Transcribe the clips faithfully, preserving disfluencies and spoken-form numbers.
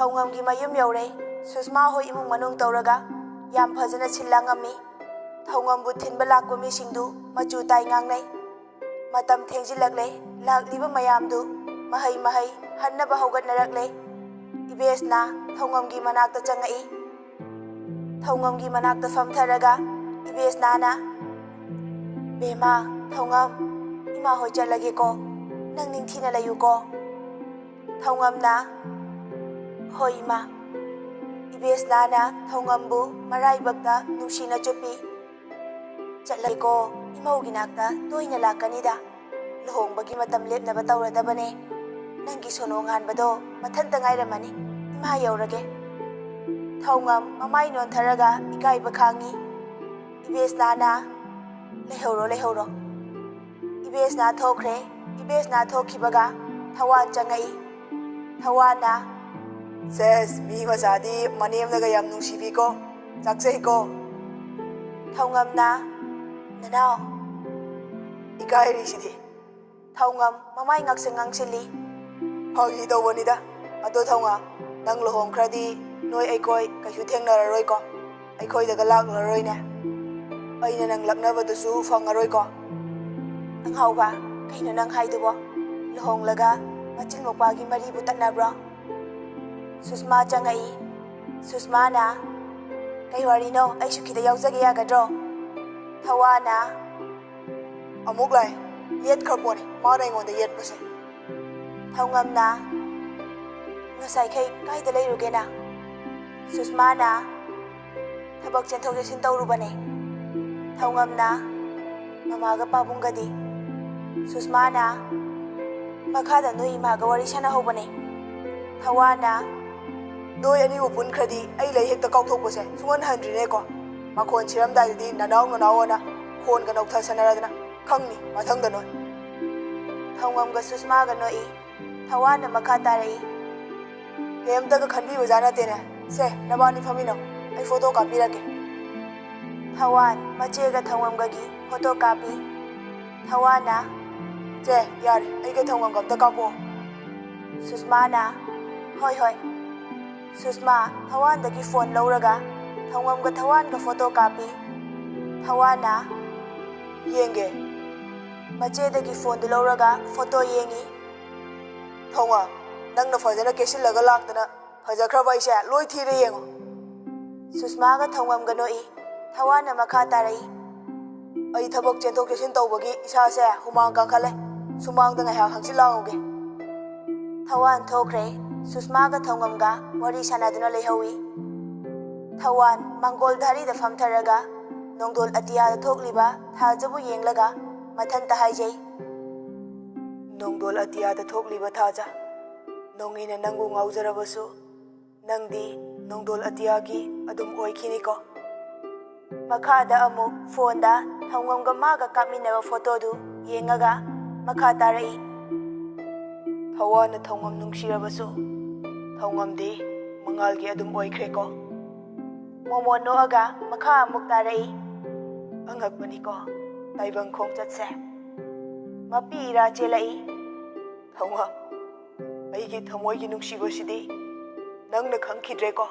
ꯊꯧꯉꯝꯒꯤ ꯃꯌꯨꯝ ꯌꯧꯔꯦ꯫ ꯁꯨꯁꯃꯥ ꯍꯣꯏ ꯏꯃꯨꯡ ꯃꯅꯨꯡ ꯇꯧꯔꯒ ꯌꯥꯝ ꯐꯖꯅ ꯁꯤꯜ ꯂꯥꯡꯉꯝꯃꯤ꯫ ꯊꯧꯉꯝꯕꯨ ꯊꯤꯟꯕ ꯂꯥꯛꯄ ꯃꯤꯁꯤꯡꯗꯨ ꯃꯆꯨ ꯇꯥꯏ ꯉꯥꯡꯅꯩ꯫ ꯃꯇꯝ ꯊꯦꯡꯖꯤꯜꯂꯛꯂꯦ꯫ ꯂꯥꯛꯂꯤꯕ ꯃꯌꯥꯝꯗꯨ ꯃꯍꯩ ꯃꯍꯩ ꯍꯟꯅꯕ ꯍꯧꯒꯠꯅꯔꯛꯂꯦ꯫ ꯏꯕꯦꯁꯅ ꯊꯧꯉꯝꯒꯤ ꯃꯅꯥꯛꯇ ꯆꯪꯉꯛꯏ꯫ ꯊꯧꯉꯝꯒꯤ ꯃꯅꯥꯛꯇ ꯐꯝꯊꯔꯒ ꯏꯕꯦꯁꯅꯥꯅ, "ꯕꯦꯝꯃ, ꯊꯧꯉꯝ, ꯏꯃꯥ ꯍꯣꯏ ꯆꯠꯂꯒꯦꯀꯣ꯫ ꯅꯪ ꯅꯤꯡꯊꯤꯅ ꯂꯩꯌꯨꯀꯣ꯫" ꯊꯧꯉꯝꯅ, "ꯍꯣꯏ, ꯏꯃꯥ꯫" ꯏꯕꯦꯁꯅꯥꯅ ꯊꯧꯉꯝꯕꯨ ꯃꯔꯥꯏꯕꯛꯇ ꯅꯨꯡꯁꯤꯅ ꯆꯨꯞꯄꯤ꯫ "ꯆꯠꯂꯒꯦꯀꯣ, ꯏꯃꯧꯒꯤ ꯅꯥꯛꯇ ꯇꯣꯏꯅ ꯂꯥꯛꯀꯅꯤꯗ꯫ ꯂꯨꯍꯣꯡꯕꯒꯤ ꯃꯇꯝ ꯂꯦꯞꯅꯕ ꯇꯧꯔꯗꯕꯅꯦ꯫ ꯅꯪꯒꯤ ꯁꯣꯅꯣ ꯉꯥꯟꯕꯗꯣ ꯃꯊꯟꯇ ꯉꯥꯏꯔꯝꯃꯅꯤ꯫ ꯏꯃꯥ ꯌꯧꯔꯒꯦ꯫" ꯊꯧꯉꯝ ꯃꯃꯥꯏ ꯅꯣꯟꯊꯔꯒ ꯏꯀꯥꯏꯕ ꯈꯥꯡꯉꯤ꯫ ꯏꯕꯦꯁꯅꯥꯅ, "ꯂꯩꯍꯧꯔꯣ, ꯂꯩꯍꯧꯔꯣ꯫" ꯏꯕꯦꯁꯅꯥ ꯊꯣꯛꯈ꯭ꯔꯦ꯫ ꯏꯕꯦꯁꯅꯥ ꯊꯣꯛꯈꯤꯕꯒ ꯊꯋꯥꯟ ꯆꯪꯉꯛꯏ꯫ ꯊꯋꯥꯟꯅ, "ꯁꯦꯁ, ꯃꯤ ꯃꯆꯥꯗꯤ ꯃꯅꯦꯝꯅꯒ ꯌꯥꯝ ꯅꯨꯡꯁꯤꯕꯤꯀꯣ, ꯆꯥꯛꯆꯩꯀꯣ꯫" ꯊꯧꯉꯝꯅ, "ꯅꯅꯥꯎ, ꯏꯀꯥꯏꯔꯤꯁꯤꯗꯤ꯫" ꯊꯧꯉꯝ ꯃꯃꯥꯏ ꯉꯥꯛꯁꯪ ꯉꯥꯡꯁꯤꯜꯂꯤ꯫ "ꯐꯥꯒꯤ ꯇꯧꯕꯅꯤꯗ꯫ ꯑꯗꯣ ꯊꯧꯉꯝ, ꯅꯪ ꯂꯨꯍꯣꯡꯈ꯭ꯔꯗꯤ ꯅꯣꯏ ꯑꯩꯈꯣꯏ ꯀꯩꯁꯨ ꯊꯦꯡꯅꯔꯔꯣꯏꯀꯣ? ꯑꯩꯈꯣꯏꯗꯒ ꯂꯥꯛꯂꯔꯣꯏꯅꯦ꯫ ꯑꯩꯅ ꯅꯪ ꯂꯛꯅꯕꯗꯨꯁꯨ ꯐꯪꯉꯔꯣꯏꯀꯣ?" "ꯑꯉꯥꯎꯕ, ꯀꯩꯅꯣ ꯅꯪ ꯍꯥꯏꯗꯨꯕꯣ? ꯂꯨꯍꯣꯡꯂꯒ ꯃꯆꯤꯟ ꯃꯧꯄ꯭ꯋꯥꯒꯤ ꯃꯔꯤꯕꯨ ꯇꯠꯅꯕ꯭ꯔꯣ?" ꯁꯨꯁꯃꯥ ꯆꯪꯉꯛꯏ꯫ ꯁꯨꯁꯃꯥꯅ, "ꯀꯩ ꯋꯥꯔꯤꯅꯣ? ꯑꯩꯁꯨ ꯈꯤꯇ ꯌꯥꯎꯖꯒꯦ ꯌꯥꯒꯗ꯭ꯔꯣ?" ꯊꯋꯥꯟꯅ, "ꯑꯃꯨꯛ ꯂꯥꯛꯑꯦ꯫ ꯌꯦꯠꯈ꯭ꯔ ꯄꯣꯠꯅꯤ ꯃꯥꯅ ꯑꯩꯉꯣꯟꯗ ꯌꯦꯠꯄꯁꯦ꯫" ꯊꯧꯉꯝꯅ, "ꯉꯁꯥꯏꯈꯩ ꯀꯥꯏꯗ ꯂꯩꯔꯨꯒꯦ ꯅꯪ?" ꯁꯨꯁꯃꯥꯅ, "ꯊꯕꯛ ꯆꯦꯟꯊꯣꯛ ꯆꯦꯟꯁꯤꯟ ꯇꯧꯔꯨꯕꯅꯦ꯫" ꯊꯧꯉꯝꯅ, "ꯃꯃꯥꯒ ꯄꯥꯕꯨꯡꯒꯗꯤ?" ꯁꯨꯁꯃꯥꯅ, "ꯃꯈꯥꯗ ꯅꯣꯏ ꯏꯃꯥꯒ ꯋꯥꯔꯤ ꯁꯥꯟꯅꯍꯧꯕꯅꯦ꯫" ꯊꯋꯥꯟꯅ, "ꯅꯣꯏ ꯑꯅꯤꯕꯨ ꯄꯨꯟꯈ꯭ꯔꯗꯤ ꯑꯩ ꯂꯩ ꯍꯦꯛꯇ ꯀꯥꯎꯊꯣꯛꯄꯁꯦ ꯁꯨꯡꯍꯟ ꯍꯟꯗ꯭ꯔꯤꯅꯦꯀꯣ꯫ ꯃꯈꯣꯟ ꯁꯤꯔꯝꯗꯥꯏꯗꯗꯤ ꯅꯅꯥꯎ ꯅꯅꯥꯎ ꯑꯅ ꯈꯣꯟꯒ ꯅꯧꯊꯁꯟꯅꯔꯗꯅ ꯈꯪꯅꯤ ꯃꯊꯪꯗ ꯅꯣꯏ꯫" ꯊꯧꯉꯝꯒ ꯁꯨꯁꯃꯥꯒ ꯅꯣꯛꯏ꯫ ꯊꯋꯥꯟꯅ ꯃꯈꯥ ꯇꯥꯔꯛꯏ, "ꯀꯩꯝꯇꯒ ꯈꯟꯕꯤꯕꯖꯥꯠ ꯅꯠꯇꯦꯅꯦ꯫ ꯁꯦ, ꯅꯕꯥꯅꯤ ꯐꯝꯃꯤꯟꯅꯧ, ꯑꯩ ꯐꯣꯇꯣ ꯀꯥꯞꯄꯤꯔꯛꯀꯦ꯫" ꯊꯋꯥꯟ ꯃꯆꯦꯒ ꯊꯧꯉꯝꯒꯒꯤ ꯐꯣꯇꯣ ꯀꯥꯞꯄꯤ꯫ ꯊꯋꯥꯟꯅ, "ꯆꯦ, ꯌꯥꯔꯦ, ꯑꯩꯒ ꯊꯧꯉꯝꯒ ꯑꯝꯇ ꯀꯥꯞꯄꯣ꯫" ꯁꯨꯁꯃꯥꯅ, "ꯍꯣꯏ, ꯍꯣꯏ꯫" ꯁꯨꯁꯃꯥ ꯊꯋꯥꯟꯗꯒꯤ ꯐꯣꯟ ꯂꯧꯔꯒ ꯊꯧꯉꯝꯒ ꯊꯋꯥꯟꯒ ꯐꯣꯇꯣ ꯀꯥꯞꯄꯤ꯫ ꯊꯋꯥꯟꯅ, "ꯌꯦꯡꯒꯦ꯫" ꯃꯆꯦꯗꯒꯤ ꯐꯣꯟꯗꯨ ꯂꯧꯔꯒ ꯐꯣꯇꯣ ꯌꯦꯡꯉꯤ꯫ "ꯊꯧꯉꯝ, ꯅꯪꯅ ꯐꯖꯅ ꯀꯦꯁꯤꯜꯂꯒ ꯂꯥꯛꯇꯅ ꯐꯖꯈ꯭ꯔꯕ ꯑꯩꯁꯦ ꯂꯣꯏ ꯊꯤꯔꯦ ꯌꯦꯡꯉꯣ꯫" ꯁꯨꯁꯃꯥꯒ ꯊꯧꯉꯝꯒ ꯅꯣꯛꯏ꯫ ꯊꯋꯥꯟꯅ ꯃꯈꯥ ꯇꯥꯔꯛꯏ, "ꯑꯩ ꯊꯕꯛ ꯆꯦꯟꯊꯣꯛ ꯆꯦꯟꯁꯤꯟ ꯇꯧꯕꯒꯤ ꯏꯁꯥꯁꯦ ꯍꯨꯃꯥꯡ ꯀꯥꯡꯈꯠꯂꯦ꯫ ꯁꯨꯃꯥꯡꯗ ꯉꯥꯏꯍꯥꯛ ꯍꯪꯆꯤꯠ ꯂꯥꯡꯉꯨꯒꯦ꯫" ꯊꯋꯥꯟ ꯊꯣꯛꯈ꯭ꯔꯦ꯫ ꯁꯨꯁꯃꯥꯒ ꯊꯧꯉꯝꯒ ꯋꯥꯔꯤ ꯁꯥꯟꯅꯗꯨꯅ ꯂꯩꯍꯧꯏ꯫ ꯊꯋꯥꯟ ꯃꯪꯒꯣꯜ ꯙꯥꯔꯤꯗ ꯐꯝꯊꯔꯒ ꯅꯣꯡꯗꯣꯜ ꯑꯇꯤꯌꯥꯗ ꯊꯣꯛꯂꯤꯕ ꯊꯥꯖꯕꯨ ꯌꯦꯡꯂꯒ ꯃꯊꯟꯇ ꯍꯥꯏꯖꯩ, "ꯅꯣꯡꯗꯣꯜ ꯑꯇꯤꯌꯥꯗ ꯊꯣꯛꯂꯤꯕ ꯊꯥꯖ, ꯅꯣꯡꯉꯤꯅ ꯅꯪꯕꯨ ꯉꯥꯎꯖꯔꯕꯁꯨ, ꯅꯪꯗꯤ ꯅꯣꯡꯗꯣꯜ ꯑꯇꯤꯌꯥꯒꯤ ꯑꯗꯨꯝ ꯑꯣꯏꯈꯤꯅꯤꯀꯣ꯫" ꯃꯈꯥꯗ ꯑꯃꯨꯛ ꯐꯣꯟꯗ ꯊꯧꯉꯝꯒ ꯃꯥꯒ ꯀꯥꯞꯃꯤꯟꯅꯕ ꯐꯣꯇꯣꯗꯨ ꯌꯦꯡꯉꯒ ꯃꯈꯥ ꯇꯥꯔꯛꯏ, "ꯊꯋꯥꯟꯅ ꯊꯧꯉꯝ ꯅꯨꯡꯁꯤꯔꯕꯁꯨ, ꯊꯧꯉꯝꯗꯤ ꯃꯉꯥꯜꯒꯤ ꯑꯗꯨꯝ ꯑꯣꯏꯈ꯭ꯔꯦꯀꯣ꯫" ꯃꯣꯃꯣꯟ ꯅꯣꯛꯑꯒ ꯃꯈꯥ ꯑꯃꯨꯛ ꯇꯥꯔꯛꯏ, "ꯑꯉꯛꯄꯅꯤꯀꯣ ꯇꯥꯏꯕꯪ ꯈꯣꯡꯆꯠꯁꯦ꯫" ꯃꯄꯤ ꯏꯔꯥ ꯆꯦꯜꯂꯛꯏ, "ꯊꯧꯉꯝ, ꯑꯩꯒꯤ ꯊꯃꯣꯏꯒꯤ ꯅꯨꯡꯁꯤꯕꯁꯤꯗꯤ ꯅꯪꯅ ꯈꯪꯈꯤꯗ꯭ꯔꯦꯀꯣ꯫"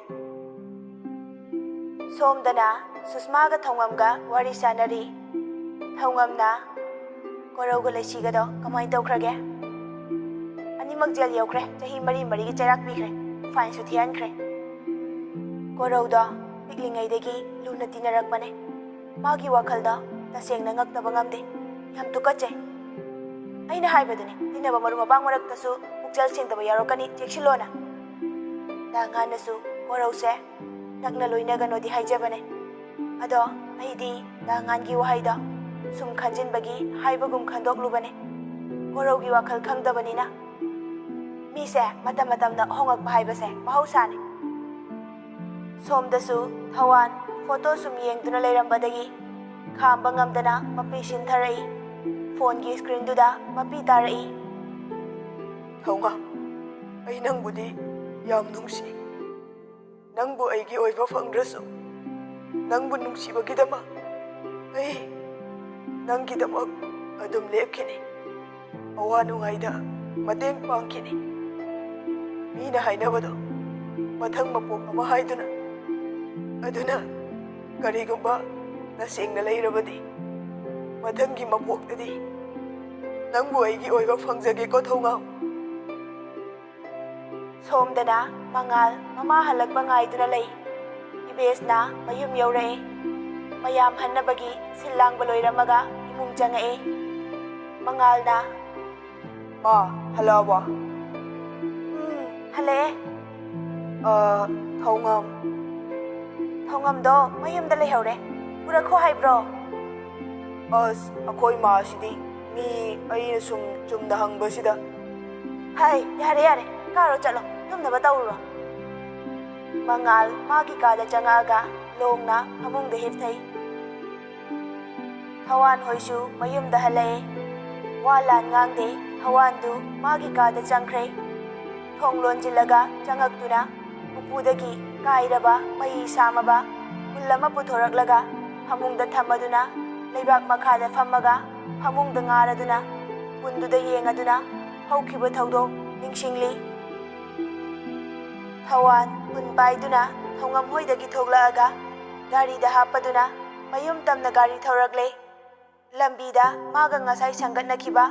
ꯁꯣꯝꯗꯅ ꯁꯨꯁꯃꯥꯒ ꯊꯧꯉꯝꯒ ꯋꯥꯔꯤ ꯁꯥꯟꯅꯔꯤ꯫ ꯊꯧꯉꯝꯅ, "ꯀꯣꯔꯧꯒ ꯂꯩꯁꯤꯒꯗꯣ ꯀꯃꯥꯏꯅ ꯇꯧꯈ꯭ꯔꯒꯦ?" "ꯑꯅꯤꯃꯛ ꯖꯦꯜ ꯌꯧꯈ꯭ꯔꯦ, ꯆꯍꯤ ꯃꯔꯤ ꯃꯔꯤꯒꯤ ꯆꯩꯔꯥꯛ ꯄꯤꯈ꯭ꯔꯦ, ꯐꯥꯏꯟꯁꯨ ꯊꯤꯍꯟꯈ꯭ꯔꯦ꯫" ꯀꯣꯔꯧꯗꯣ ꯄꯤꯛꯂꯤꯉꯩꯗꯒꯤ ꯂꯨꯅ ꯇꯤꯟꯅꯔꯛꯄꯅꯦ꯫ ꯃꯥꯒꯤ ꯋꯥꯈꯜꯗꯣ ꯇꯁꯦꯡꯅ ꯉꯛꯇꯕ ꯉꯝꯗꯦ꯫ ꯌꯥꯝ ꯇꯨꯀꯠꯆꯩ꯫ "ꯑꯩꯅ ꯍꯥꯏꯕꯗꯨꯅꯦ, ꯇꯤꯟꯅꯕ ꯃꯔꯨꯞ ꯃꯄꯥꯡ ꯃꯔꯛꯇꯁꯨ ꯄꯨꯛꯆꯦꯜ ꯁꯦꯡꯗꯕ ꯌꯥꯎꯔꯛꯀꯅꯤ, ꯆꯦꯛꯁꯤꯜꯂꯣꯅ꯫" ꯗꯥ ꯉꯥꯟꯅꯁꯨ ꯀꯣꯔꯧꯁꯦ ꯅꯛꯅ ꯂꯣꯏꯅꯒꯅꯣꯗꯤ ꯍꯥꯏꯖꯕꯅꯦ꯫ ꯑꯗꯣ ꯑꯩꯗꯤ ꯗꯥ ꯉꯥꯟꯒꯤ ꯋꯥꯍꯩꯗꯣ ꯁꯨꯝ ꯈꯟꯖꯤꯟꯕꯒꯤ ꯍꯥꯏꯕꯒꯨꯝ ꯈꯟꯗꯣꯛꯂꯨꯕꯅꯦ꯫ ꯀꯣꯔꯧꯒꯤ ꯋꯥꯈꯜ ꯈꯪꯗꯕꯅꯤꯅ꯫ ꯃꯤꯁꯦ ꯃꯇꯝ ꯃꯇꯝꯗ ꯍꯣꯡꯉꯛꯄ ꯍꯥꯏꯕꯁꯦ ꯃꯍꯧꯁꯥꯅꯤ꯫ ꯁꯣꯝꯗꯁꯨ ꯊꯋꯥꯟ ꯐꯣꯇꯣ ꯁꯨꯝ ꯌꯦꯡꯗꯨꯅ ꯂꯩꯔꯝꯕꯗꯒꯤ ꯈꯥꯝꯕ ꯉꯝꯗꯅ ꯃꯄꯤ ꯁꯤꯟꯊꯔꯛꯏ꯫ ꯐꯣꯟꯒꯤ ꯁ꯭ꯀ꯭ꯔꯤꯟꯗꯨꯗ ꯃꯄꯤ ꯇꯥꯔꯛꯏ꯫ "ꯊꯧꯉꯝ, ꯑꯩ ꯅꯪꯕꯨꯗꯤ ꯌꯥꯝ ꯅꯨꯡꯁꯤ꯫ ꯅꯪꯕꯨ ꯑꯩꯒꯤ ꯑꯣꯏꯕ ꯐꯪꯗ꯭ꯔꯁꯨ, ꯅꯪꯕꯨ ꯅꯨꯡꯁꯤꯕꯒꯤꯗꯃꯛ ꯑꯩ ꯅꯪꯒꯤꯗꯃꯛ ꯑꯗꯨꯝ ꯂꯦꯞꯈꯤꯅꯤ꯫ ꯑꯋꯥ ꯅꯨꯡꯉꯥꯏꯗ ꯃꯇꯦꯡ ꯄꯥꯡꯈꯤꯅꯤ꯫ ꯃꯤꯅ ꯍꯥꯏꯅꯕꯗꯣ, ꯃꯊꯪ ꯃꯄꯣꯛ ꯑꯃ ꯍꯥꯏꯗꯨꯅ꯫ ꯑꯗꯨꯅ ꯀꯔꯤꯒꯨꯝꯕ ꯇꯁꯦꯡꯅ ꯂꯩꯔꯕꯗꯤ, ꯃꯊꯪꯒꯤ ꯃꯄꯣꯛꯇꯗꯤ ꯅꯪꯕꯨ ꯑꯩꯒꯤ ꯑꯣꯏꯕ ꯐꯪꯖꯒꯦꯀꯣ, ꯊꯧꯉꯝ꯫ ꯁꯣꯝꯗꯅ ꯃꯉꯥꯜ ꯃꯃꯥ ꯍꯜꯂꯛꯄ ꯉꯥꯏꯗꯨꯅ ꯂꯩ꯫ ꯏꯕꯦꯁꯅ ꯃꯌꯨꯝ ꯌꯧꯔꯛꯑꯦ꯫ ꯃꯌꯥꯝ ꯍꯟꯅꯕꯒꯤ ꯁꯤꯜ ꯂꯥꯡꯕ ꯂꯣꯏꯔꯝꯃꯒ ꯏꯃꯨꯡ ꯆꯪꯉꯛꯑꯦ꯫ ꯃꯉꯥꯜꯅ, "ꯃꯥ, ꯍꯜꯂꯛꯑꯕꯣ?" "ꯎꯝ, ꯍꯜꯂꯛꯑꯦ꯫" "ꯑ, ꯊꯧꯉꯝ?" "ꯊꯧꯉꯝꯗꯣ ꯃꯌꯨꯝꯗ ꯂꯩꯍꯧꯔꯦ꯫ ꯄꯨꯔꯛꯈꯣ ꯍꯥꯏꯕ꯭ꯔꯣ?" "ꯑꯁ, ꯑꯩꯈꯣꯏ ꯃꯥꯁꯤꯗꯤ ꯃꯤ ꯑꯩꯅ ꯁꯨꯝ ꯆꯨꯝꯅ ꯍꯪꯕꯁꯤꯗ꯫" "ꯍꯥꯏ, ꯌꯥꯔꯦ, ꯌꯥꯔꯦ, ꯀꯥꯔꯣ ꯆꯠꯂꯣ, ꯇꯨꯝꯅꯕ ꯇꯧꯔꯨꯔꯣ꯫" ꯃꯉꯥꯜ ꯃꯥꯒꯤ ꯀꯥꯗ ꯆꯪꯉꯛꯑꯒ ꯂꯣꯡꯅ ꯐꯃꯨꯡꯗ ꯍꯤꯞꯊꯩ꯫ ꯊꯋꯥꯟ ꯍꯣꯏꯁꯨ ꯃꯌꯨꯝꯗ ꯍꯜꯂꯛꯑꯦ꯫ ꯋꯥ ꯂꯥꯟ ꯉꯥꯡꯗꯦ, ꯊꯋꯥꯟꯗꯨ ꯃꯥꯒꯤ ꯀꯥꯗ ꯆꯪꯈ꯭ꯔꯦ꯫ ꯊꯣꯡ ꯂꯣꯟꯖꯤꯜꯂꯒ ꯆꯪꯉꯛꯇꯨꯅ ꯎꯄꯨꯗꯒꯤ ꯀꯥꯏꯔꯕ ꯃꯩ ꯁꯥꯃꯕ ꯄꯨꯜ ꯑꯃ ꯄꯨꯊꯣꯔꯛꯂꯒ ꯐꯃꯨꯡꯗ ꯊꯝꯃꯗꯨꯅ ꯂꯩꯕꯥꯛ ꯃꯈꯥꯗ ꯐꯝꯃꯒ ꯐꯃꯨꯡꯗ ꯉꯥꯔꯗꯨꯅ ꯄꯨꯟꯗꯨꯗ ꯌꯦꯡꯉꯗꯨꯅ ꯍꯧꯈꯤꯕ ꯊꯧꯗꯣꯛ ꯅꯤꯡꯁꯤꯡꯂꯤ꯫ ꯊꯋꯥꯟ ꯄꯨꯟ ꯄꯥꯏꯗꯨꯅ ꯊꯧꯉꯝ ꯍꯣꯏꯗꯒꯤ ꯊꯣꯛꯂꯛꯑꯒ ꯒꯥꯔꯤꯗ ꯍꯥꯞꯄꯗꯨꯅ ꯃꯌꯨꯝ ꯇꯝꯅ ꯒꯥꯔꯤ ꯊꯧꯔꯛꯂꯦ꯫ ꯂꯝꯕꯤꯗ ꯃꯥꯒ ꯉꯁꯥꯏ ꯁꯪꯒꯠꯅꯈꯤꯕ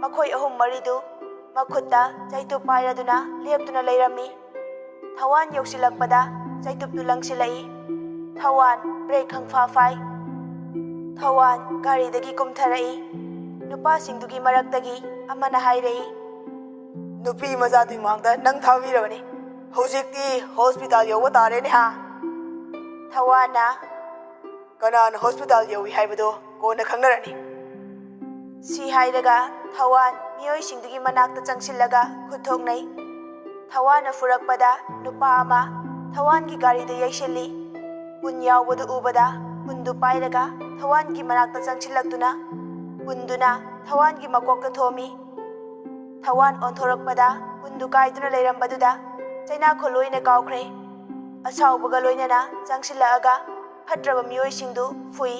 ꯃꯈꯣꯏ ꯑꯍꯨꯝ ꯃꯔꯤꯗꯨ ꯃꯈꯨꯠꯇ ꯆꯩꯇꯨꯞ ꯄꯥꯏꯔꯗꯨꯅ ꯂꯦꯞꯇꯨꯅ ꯂꯩꯔꯝꯃꯤ꯫ ꯊꯋꯥꯟ ꯌꯧꯁꯤꯜꯂꯛꯄꯗ ꯆꯩꯇꯨꯞꯇꯨ ꯂꯪꯁꯤꯜꯂꯛꯏ꯫ ꯊꯋꯥꯟ ꯕ꯭ꯔꯦꯛ ꯈꯪꯐꯥ ꯐꯥꯏ꯫ ꯊꯋꯥꯟ ꯒꯥꯔꯤꯗꯒꯤ ꯀꯨꯝꯊꯔꯛꯏ꯫ ꯅꯨꯄꯥꯁꯤꯡꯗꯨꯒꯤ ꯃꯔꯛꯇꯒꯤ ꯑꯃꯅ ꯍꯥꯏꯔꯛꯏ, "ꯅꯨꯄꯤ ꯃꯆꯥꯗꯨꯒꯤ ꯃꯥꯡꯗ ꯅꯪ ꯊꯥꯕꯤꯔꯕꯅꯤ꯫ ꯍꯧꯖꯤꯛꯇꯤ ꯍꯣꯁꯄꯤꯇꯥꯜ ꯌꯧꯕ ꯇꯥꯔꯦꯅꯦ ꯍꯥ?" ꯊꯋꯥꯟꯅ, "ꯀꯅꯥꯅ ꯍꯣꯁꯄꯤꯇꯥꯜ ꯌꯧꯏ ꯍꯥꯏꯕꯗꯣ ꯀꯣꯟꯅ ꯈꯪꯅꯔꯅꯤ꯫" ꯁꯤ ꯍꯥꯏꯔꯒ ꯊꯋꯥꯟ ꯃꯤꯑꯣꯏꯁꯤꯡꯗꯨꯒꯤ ꯃꯅꯥꯛꯇ ꯆꯪꯁꯤꯜꯂꯒ ꯈꯨꯠ ꯊꯣꯛꯅꯩ꯫ ꯊꯋꯥꯟꯅ ꯐꯨꯔꯛꯄꯗ ꯅꯨꯄꯥ ꯑꯃ ꯊꯋꯥꯟꯒꯤ ꯒꯥꯔꯤꯗ ꯌꯩꯁꯤꯜꯂꯤ꯫ ꯄꯨꯟ ꯌꯥꯎꯕꯗꯨ ꯎꯕꯗ ꯄꯨꯟꯗꯨ ꯄꯥꯏꯔꯒ ꯊꯋꯥꯟꯒꯤ ꯃꯅꯥꯛꯇ ꯆꯪꯁꯤꯜꯂꯛꯇꯨꯅ ꯄꯨꯟꯗꯨꯅ ꯊꯋꯥꯟꯒꯤ ꯃꯀꯣꯛꯇ ꯊꯣꯝꯃꯤ꯫ ꯊꯋꯥꯟ ꯑꯣꯟꯊꯣꯔꯛꯄꯗ ꯄꯨꯟꯗꯨ ꯀꯥꯏꯗꯨꯅ ꯂꯩꯔꯝꯕꯗꯨꯗ ꯆꯩꯅꯥꯈꯣ ꯂꯣꯏꯅ ꯀꯥꯎꯈ꯭ꯔꯦ꯫ ꯑꯁꯥꯎꯕꯒ ꯂꯣꯏꯅꯅ ꯆꯪꯁꯤꯜꯂꯛꯑꯒ ꯐꯠꯇ꯭ꯔꯕ ꯃꯤꯑꯣꯏꯁꯤꯡꯗꯨ ꯐꯨꯏ꯫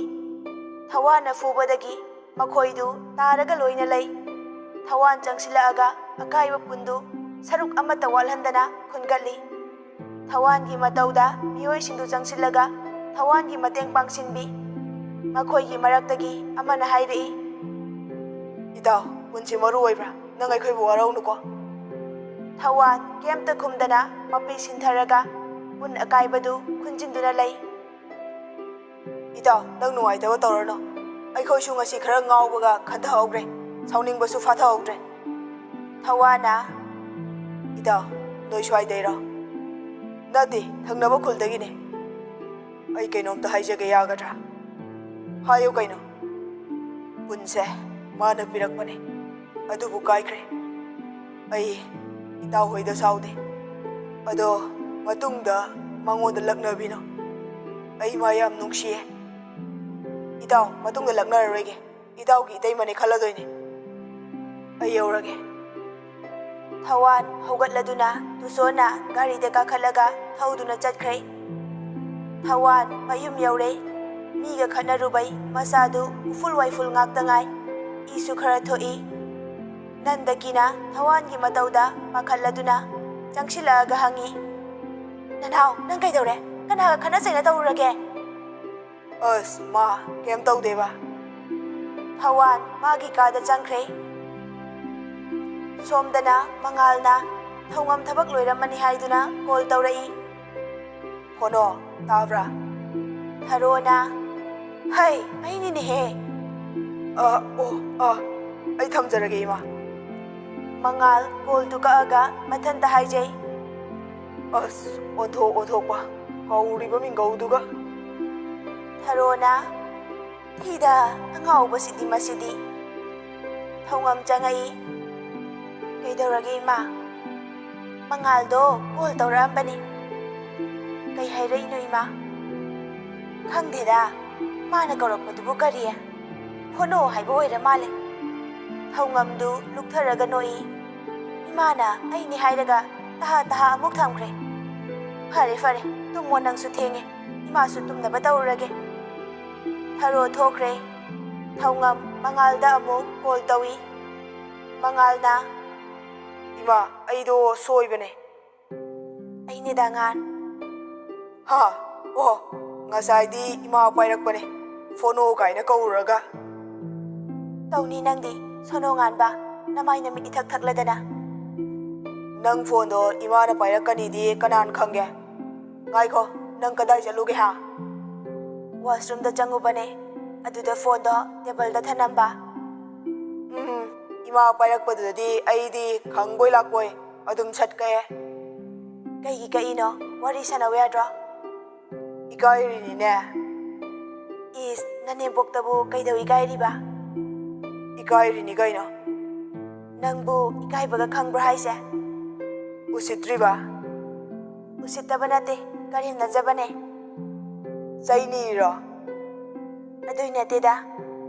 ꯊꯋꯥꯟꯅ ꯐꯨꯕꯗꯒꯤ ꯃꯈꯣꯏꯗꯨ ꯇꯥꯔꯒ ꯂꯣꯏꯅ ꯂꯩ꯫ ꯊꯋꯥꯟ ꯆꯪꯁꯤꯜꯂꯛꯑꯒ ꯑꯀꯥꯏꯕ ꯄꯨꯟꯗꯨ ꯁꯔꯨꯛ ꯑꯃꯠꯇ ꯋꯥꯠꯍꯟꯗꯅ ꯈꯨꯟꯒꯠꯂꯤ꯫ ꯊꯋꯥꯟꯒꯤ ꯃꯇꯧꯗ ꯃꯤꯑꯣꯏꯁꯤꯡꯗꯨ ꯆꯪꯁꯤꯜꯂꯒ ꯊꯋꯥꯟꯒꯤ ꯃꯇꯦꯡ ꯄꯥꯡꯁꯤꯟꯕꯤ꯫ ꯃꯈꯣꯏꯒꯤ ꯃꯔꯛꯇꯒꯤ ꯑꯃꯅ ꯍꯥꯏꯔꯛꯏ, "ꯏꯇꯥꯎ, ꯄꯨꯟꯁꯤ ꯃꯔꯨ ꯑꯣꯏꯕ꯭ꯔꯥ? ꯅꯪ ꯑꯩꯈꯣꯏꯕꯨ ꯋꯥꯔꯧꯅꯨꯀꯣ꯫" ꯊꯋꯥꯟ ꯀꯩꯝꯇ ꯈꯨꯝꯗꯅ ꯃꯄꯤ ꯁꯤꯟꯊꯔꯒ ꯄꯨꯟ ꯑꯀꯥꯏꯕꯗꯨ ꯈꯨꯟꯖꯤꯟꯗꯨꯅ ꯂꯩ꯫ "ꯏꯇꯥꯎ, ꯅꯪ ꯅꯨꯡꯉꯥꯏꯇꯕ ꯇꯧꯔꯅꯨ꯫ ꯑꯩꯈꯣꯏꯁꯨ ꯉꯁꯤ ꯈꯔ ꯉꯥꯎꯕꯒ ꯈꯟꯊꯍꯧꯈ꯭ꯔꯦ꯫ ꯁꯥꯎꯅꯤꯡꯕꯁꯨ ꯐꯥꯊꯍꯧꯗ꯭ꯔꯦ꯫" ꯊꯋꯥꯟꯅ, "ꯏꯇꯥꯎ, ꯅꯣꯏ ꯁ꯭ꯋꯥꯏꯗꯩꯔꯣ? ꯅꯠꯇꯦ, ꯊꯪꯅꯕ ꯈꯨꯜꯗꯒꯤꯅꯦ꯫ ꯑꯩ ꯀꯩꯅꯣꯝꯇ ꯍꯥꯏꯖꯒꯦ, ꯌꯥꯒꯗ꯭ꯔꯥ?" "ꯍꯥꯏꯌꯨ ꯀꯩꯅꯣ꯫" "ꯄꯨꯟꯁꯦ ꯃꯥꯅ ꯄꯤꯔꯛꯄꯅꯦ, ꯑꯗꯨꯕꯨ ꯀꯥꯏꯈ꯭ꯔꯦ꯫ ꯑꯩ ꯏꯇꯥꯎ ꯍꯣꯏꯗ ꯁꯥꯎꯗꯦ, ꯑꯗꯣ ꯃꯇꯨꯡꯗ ꯃꯉꯣꯟꯗ ꯂꯛꯅꯕꯤꯅꯨ꯫ ꯑꯩ ꯃꯥ ꯌꯥꯝ ꯅꯨꯡꯁꯤꯌꯦ꯫" "ꯏꯇꯥꯎ, ꯃꯇꯨꯡꯗ ꯂꯛꯅꯔꯔꯣꯏꯒꯦ꯫ ꯏꯇꯥꯎꯒꯤ ꯏꯇꯩꯃꯅꯦ ꯈꯜꯂꯗꯣꯏꯅꯦ꯫ ꯑꯩ ꯌꯧꯔꯒꯦ꯫" ꯊꯋꯥꯟ ꯍꯧꯒꯠꯂꯗꯨꯅ ꯇꯨꯁꯣꯟꯅ ꯒꯥꯔꯤꯗ ꯀꯥꯈꯠꯂꯒ ꯊꯧꯗꯨꯅ ꯆꯠꯈ꯭ꯔꯦ꯫ ꯊꯋꯥꯟ ꯃꯌꯨꯝ ꯌꯧꯔꯦ꯫ ꯃꯤꯒ ꯈꯠꯅꯔꯨꯕꯩ ꯃꯁꯥꯗꯨ ꯎꯐꯨꯜ ꯋꯥꯏꯐꯨꯜ ꯉꯥꯛꯇ ꯉꯥꯏ꯫ ꯏꯁꯨ ꯈꯔ ꯊꯣꯛꯏ꯫ ꯅꯟꯗꯀꯤꯅ ꯊꯋꯥꯟꯒꯤ ꯃꯇꯧꯗ ꯄꯥꯈꯠꯂꯗꯨꯅ ꯆꯪꯁꯤꯜꯂꯛꯑꯒ ꯍꯪꯉꯤ, "ꯅꯅꯥꯎ, ꯅꯪ ꯀꯩꯗꯧꯔꯦ? ꯀꯅꯥꯒ ꯈꯠꯅ ꯆꯩꯅ ꯇꯧꯔꯨꯔꯒꯦ?" "ꯑꯁ ꯃꯥ, ꯀꯩꯝ ꯇꯧꯗꯦꯕ꯫" ꯊꯋꯥꯟ ꯃꯥꯒꯤ ꯀꯥꯗ ꯆꯪꯈ꯭ꯔꯦ꯫ ꯁꯣꯝꯗꯅ ꯃꯉꯥꯜꯅ ꯊꯧꯉꯝ ꯊꯕꯛ ꯂꯣꯏꯔꯝꯃꯅꯤ ꯍꯥꯏꯗꯨꯅ ꯀꯣꯜ ꯇꯧꯔꯛꯏ꯫ "ꯐꯣꯅꯣ, ꯇꯥꯕ꯭ꯔꯥ?" ꯊꯔꯣꯅ, "ꯍꯩ, ꯑꯩꯅꯤꯅꯦꯍꯦ꯫" "ꯑ, ꯑꯣ, ꯑ, ꯑꯩ ꯊꯝꯖꯔꯒꯦ, ꯏꯃꯥ꯫" ꯃꯉꯥꯜ ꯀꯣꯜꯗꯨ ꯀꯛꯑꯒ ꯃꯊꯟꯇ ꯍꯥꯏꯖꯩ, "ꯑꯁ, ꯑꯣꯟꯊꯣꯛ ꯑꯣꯟꯊꯣꯛꯄ, ꯀꯧꯔꯤꯕ ꯃꯤꯡꯒꯧꯗꯨꯒ꯫" ꯊꯔꯣꯅ, "ꯊꯤꯗ, ꯑꯉꯥꯎꯕꯁꯤꯗꯤ ꯃꯁꯤꯗꯤ꯫" ꯊꯧꯉꯝ ꯆꯪꯉꯛꯏ꯫ "ꯀꯩꯗꯧꯔꯒꯦ, ꯏꯃꯥ?" "ꯃꯉꯥꯜꯗꯣ ꯀꯣꯜ ꯇꯧꯔꯛꯑꯝꯕꯅꯤ꯫" "ꯀꯩ ꯍꯥꯏꯔꯛꯏꯅꯣ, ꯏꯃꯥ?" "ꯈꯪꯗꯦꯗ, ꯃꯥꯅ ꯀꯧꯔꯛꯄꯗꯨꯕꯨ ꯀꯔꯤ? ꯐꯣꯅꯣ ꯍꯥꯏꯕ ꯑꯣꯏꯔ ꯃꯥꯜꯂꯦ꯫" ꯊꯧꯉꯝꯗꯨ ꯂꯨꯛꯊꯔꯒ ꯅꯣꯛꯏ꯫ "ꯏꯃꯥꯅ ꯑꯩꯅꯤ ꯍꯥꯏꯔꯒ ꯇꯍꯥ ꯇꯍꯥ ꯑꯃꯨꯛ ꯊꯝꯈ꯭ꯔꯦ꯫ ꯐꯔꯦ, ꯐꯔꯦ, ꯇꯨꯝꯃꯣ, ꯅꯪꯁꯨ ꯊꯦꯡꯉꯦ꯫ ꯏꯃꯥꯁꯨ ꯇꯨꯝꯅꯕ ꯇꯧꯔꯨꯔꯒꯦ꯫" ꯊꯔꯣ ꯊꯣꯛꯈ꯭ꯔꯦ꯫ ꯊꯧꯉꯝ ꯃꯉꯥꯜꯗ ꯑꯃꯨꯛ ꯀꯣꯜ ꯇꯧꯏ꯫ ꯃꯉꯥꯜꯅ, "ꯏꯃꯥ, ꯑꯩꯗꯣ ꯁꯣꯏꯕꯅꯦ꯫" ꯑꯩꯅꯦ ꯗꯥ ꯉꯥꯟ꯫ ꯍꯥ? ꯑꯣ, ꯉꯁꯥꯏꯗꯤ ꯏꯃꯥ ꯄꯥꯏꯔꯛꯄꯅꯦ, ꯐꯣꯅꯣ ꯀꯥꯏꯅ ꯀꯧꯔꯨꯔꯒ꯫ ꯇꯧꯅꯤ ꯅꯪꯗꯤ, ꯁꯣꯅꯣ ꯉꯥꯟꯕ, ꯅꯃꯥꯏ ꯅꯃꯤꯠ ꯏꯊꯛ ꯊꯛꯂꯗꯅ꯫ ꯅꯪ ꯐꯣꯟꯗꯣ ꯏꯃꯥꯅ ꯄꯥꯏꯔꯛꯀꯅꯤꯗꯤ ꯀꯅꯥꯅ ꯈꯪꯒꯦ? ꯉꯥꯏꯈꯣ, ꯅꯪ ꯀꯗꯥꯏ ꯆꯠꯂꯨꯒꯦ ꯍꯥ? ꯋꯥꯁꯔꯨꯝꯗ ꯆꯪꯉꯨꯕꯅꯦ, ꯑꯗꯨꯗ ꯐꯣꯟꯗꯣ ꯇꯦꯕꯜꯗ ꯊꯅꯝꯕ꯫ ꯎꯝ, ꯏꯃꯥ ꯄꯥꯏꯔꯛꯄꯗꯨꯗꯗꯤ ꯑꯩꯗꯤ ꯈꯪꯕꯣꯏ ꯂꯥꯛꯄꯣꯏ ꯑꯗꯨꯝ ꯁꯠꯀꯑꯦ꯫ ꯀꯩꯒꯤ ꯀꯛꯏꯅꯣ? ꯋꯥꯔꯤ ꯁꯥꯟꯅꯧ ꯌꯥꯗ꯭ꯔꯣ? ꯏꯀꯥꯏꯔꯤꯅꯤꯅꯦ꯫ ꯏꯁ, ꯅꯅꯦꯝꯄꯣꯛꯇꯕꯨ ꯀꯩꯗꯧ ꯏꯀꯥꯏꯔꯤꯕ? ꯏꯀꯥꯏꯔꯤꯅꯤ ꯀꯩꯅꯣ꯫ ꯅꯪꯕꯨ ꯏꯀꯥꯏꯕꯒ ꯈꯪꯕ꯭ꯔꯣ ꯍꯥꯏꯁꯦ? ꯎꯁꯤꯠꯇ꯭ꯔꯤꯕ? ꯎꯁꯤꯠꯇꯕ ꯅꯠꯇꯦ, ꯀꯔꯦꯝꯅꯖꯕꯅꯦ꯫ ꯆꯩ ꯅꯤꯔꯤꯔꯣ? ꯑꯗꯨꯏ ꯅꯠꯇꯦꯗ,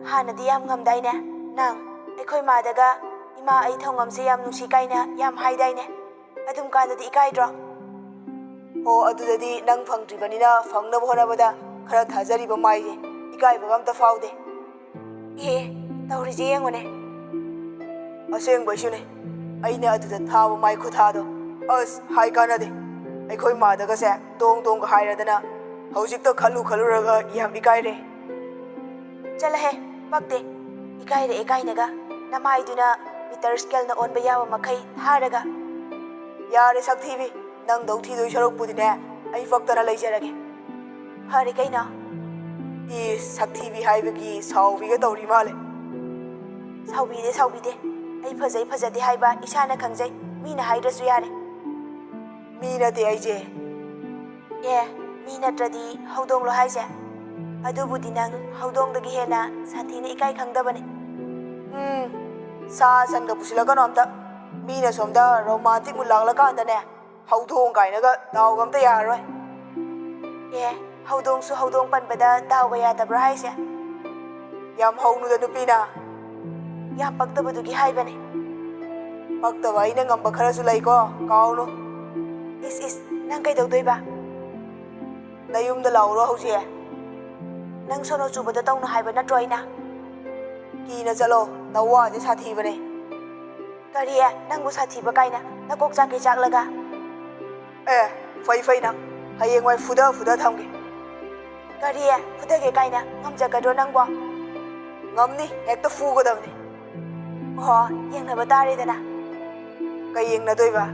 ꯍꯥꯟꯅꯗꯤ ꯌꯥꯝ ꯉꯝꯗꯥꯏꯅꯦ ꯅꯪ? ꯑꯩꯈꯣꯏ ꯃꯥꯗꯒ, "ꯏꯃꯥ, ꯑꯩ ꯊꯧꯉꯝꯁꯦ ꯌꯥꯝ ꯅꯨꯡꯁꯤ" ꯀꯥꯏꯅ ꯌꯥꯝ ꯍꯥꯏꯗꯥꯏꯅꯦ? ꯑꯗꯨꯝ ꯀꯥꯟꯗꯗꯤ ꯏꯀꯥꯏꯗ꯭ꯔꯣ? ꯍꯣ, ꯑꯗꯨꯗꯗꯤ ꯅꯪ ꯐꯪꯗ꯭ꯔꯤꯕꯅꯤꯅ ꯐꯪꯅꯕ ꯍꯣꯠꯅꯕꯗ ꯈꯔ ꯊꯥꯖꯔꯤꯕ ꯃꯥꯏꯁꯦ, ꯏꯀꯥꯏꯕꯒ ꯑꯝꯇ ꯐꯥꯎꯗꯦ꯫ ꯑꯦ, ꯇꯧꯔꯤꯁꯦ ꯌꯦꯡꯉꯨꯅꯦ꯫ ꯑꯁꯦꯡꯕꯩꯁꯨꯅꯦ, ꯑꯩꯅ ꯑꯗꯨꯗ ꯊꯥꯕ ꯃꯥꯏ ꯈꯨꯊꯥꯗꯣ, ꯑꯁ, ꯍꯥꯏ ꯀꯥꯟꯅꯗꯦ꯫ ꯑꯩꯈꯣꯏ ꯃꯥꯗꯒꯁꯦ ꯗꯣꯡ ꯗꯣꯡꯒ ꯍꯥꯏꯔꯗꯅ ꯍꯧꯖꯤꯛꯇ ꯈꯜꯂꯨ ꯈꯜꯂꯨꯔꯒ ꯌꯥꯝ ꯏꯀꯥꯏꯔꯦ꯫ ꯆꯠꯂꯍꯦ, ꯄꯛꯇꯦ꯫ ꯏꯀꯥꯏꯔꯛꯑꯦ ꯀꯥꯏꯅꯒ, ꯅꯃꯥꯏꯗꯨꯅ ꯃꯤꯇꯔ ꯁ꯭ꯀꯦꯜꯅ ꯑꯣꯟꯕ ꯌꯥꯕ ꯃꯈꯩ ꯊꯥꯔꯒ꯫ ꯌꯥꯔꯦ ꯁꯛꯊꯤꯕꯤ, ꯅꯪꯗꯧ ꯊꯤꯗꯣꯏ ꯁꯔꯨꯛꯄꯨꯗꯤꯅꯦ, ꯑꯩ ꯄꯛꯇꯅ ꯂꯩꯖꯔꯒꯦ꯫ ꯐꯔꯦ ꯀꯩꯅꯣ꯫ ꯏꯁ, ꯁꯛꯊꯤꯕꯤ ꯍꯥꯏꯕꯒꯤ ꯁꯥꯎꯕꯤꯒ ꯇꯧꯔꯤ ꯃꯥꯜꯂꯦ꯫ ꯁꯥꯎꯕꯤꯗꯦ, ꯁꯥꯎꯕꯤꯗꯦ꯫ ꯑꯩ ꯐꯖꯩ ꯐꯖꯗꯦ ꯍꯥꯏꯕ ꯏꯁꯥꯅ ꯈꯪꯖꯩ, ꯃꯤꯅ ꯍꯥꯏꯗ꯭ꯔꯁꯨ ꯌꯥꯔꯦ꯫ ꯃꯤ ꯅꯠꯇꯦ ꯑꯩꯁꯦ꯫ ꯑꯦ, ꯃꯤ ꯅꯠꯇ꯭ꯔꯗꯤ ꯍꯧꯗꯣꯡꯂꯣ ꯍꯥꯏꯁꯦ? ꯑꯗꯨꯕꯨꯗꯤ ꯅꯪ ꯍꯧꯗꯣꯡꯗꯒꯤ ꯍꯦꯟꯅ ꯁꯥꯊꯤꯅ ꯏꯀꯥꯏ ꯈꯪꯗꯕꯅꯦ꯫ ꯎꯝ, ꯁꯥ ꯁꯟꯒ ꯄꯨꯁꯤꯜꯂꯛꯀꯅꯣ ꯑꯝꯇ꯫ ꯃꯤꯅ ꯁꯣꯝꯗ ꯔꯣꯃꯥꯟꯇꯤꯛ ꯃꯨꯠ ꯂꯥꯛꯂꯀꯥꯟꯗꯅꯦ, ꯍꯧꯗꯣꯡ ꯀꯥꯏꯅꯒ ꯗꯥꯎꯒ ꯑꯝꯇ ꯌꯥꯔꯔꯣꯏ꯫ ꯑꯦ, ꯍꯧꯗꯣꯡꯁꯨ ꯍꯧꯗꯣꯡ ꯄꯟꯕꯗ ꯗꯥꯎꯒ ꯌꯥꯗꯕ꯭ꯔꯥ ꯍꯥꯏꯁꯦ? ꯌꯥꯝ ꯍꯧꯅꯨꯗ ꯅꯨꯄꯤꯅ꯫ ꯌꯥꯝ ꯄꯛꯇꯕꯗꯨꯒꯤ ꯍꯥꯏꯕꯅꯦ꯫ ꯄꯛꯇꯕ ꯑꯩꯅ ꯉꯝꯕ ꯈꯔꯁꯨ ꯂꯩꯀꯣ, ꯀꯥꯎꯅꯨ꯫ ꯏꯁ, ꯏꯁ, ꯅꯪ ꯀꯩꯗꯧꯗꯣꯏꯕ? ꯅꯌꯨꯝꯗ ꯂꯥꯛꯎꯔꯣ ꯍꯧꯖꯤꯛ? ꯅꯪ ꯁꯣꯅꯣ ꯆꯨꯕꯗꯣ ꯇꯧꯅꯨ ꯍꯥꯏꯕ ꯅꯠꯇ꯭ꯔꯣ ꯑꯩꯅ? ꯀꯤꯅ ꯆꯠꯂꯣ, ꯅꯋꯥꯁꯦ ꯁꯥꯊꯤꯕꯅꯦ꯫ ꯀꯔꯤ? ꯅꯪꯕꯨ ꯁꯥꯊꯤꯕ ꯀꯥꯏꯅ? ꯅꯀꯣꯛ ꯆꯥꯛꯀꯦ ꯆꯥꯛꯂꯒ? ꯑꯦ, ꯐꯩ ꯐꯩ ꯅꯪ꯫ ꯍꯌꯦꯡꯋꯥꯏ ꯐꯨꯗ ꯐꯨꯗ ꯊꯝꯒꯦ꯫ ꯀꯔꯤ? ꯐꯨꯗꯒꯦ ꯀꯥꯏꯅ ꯉꯝꯖꯒꯗ꯭ꯔꯣ ꯅꯪꯕꯣ? ꯉꯝꯅꯤ, ꯍꯦꯛꯇ ꯐꯨꯒꯗꯕꯅꯤ꯫ ꯑꯣꯍꯣ, ꯌꯦꯡꯅꯕ ꯇꯥꯔꯦꯗꯅ꯫ ꯀꯩ ꯌꯦꯡꯅꯗꯣꯏꯕ?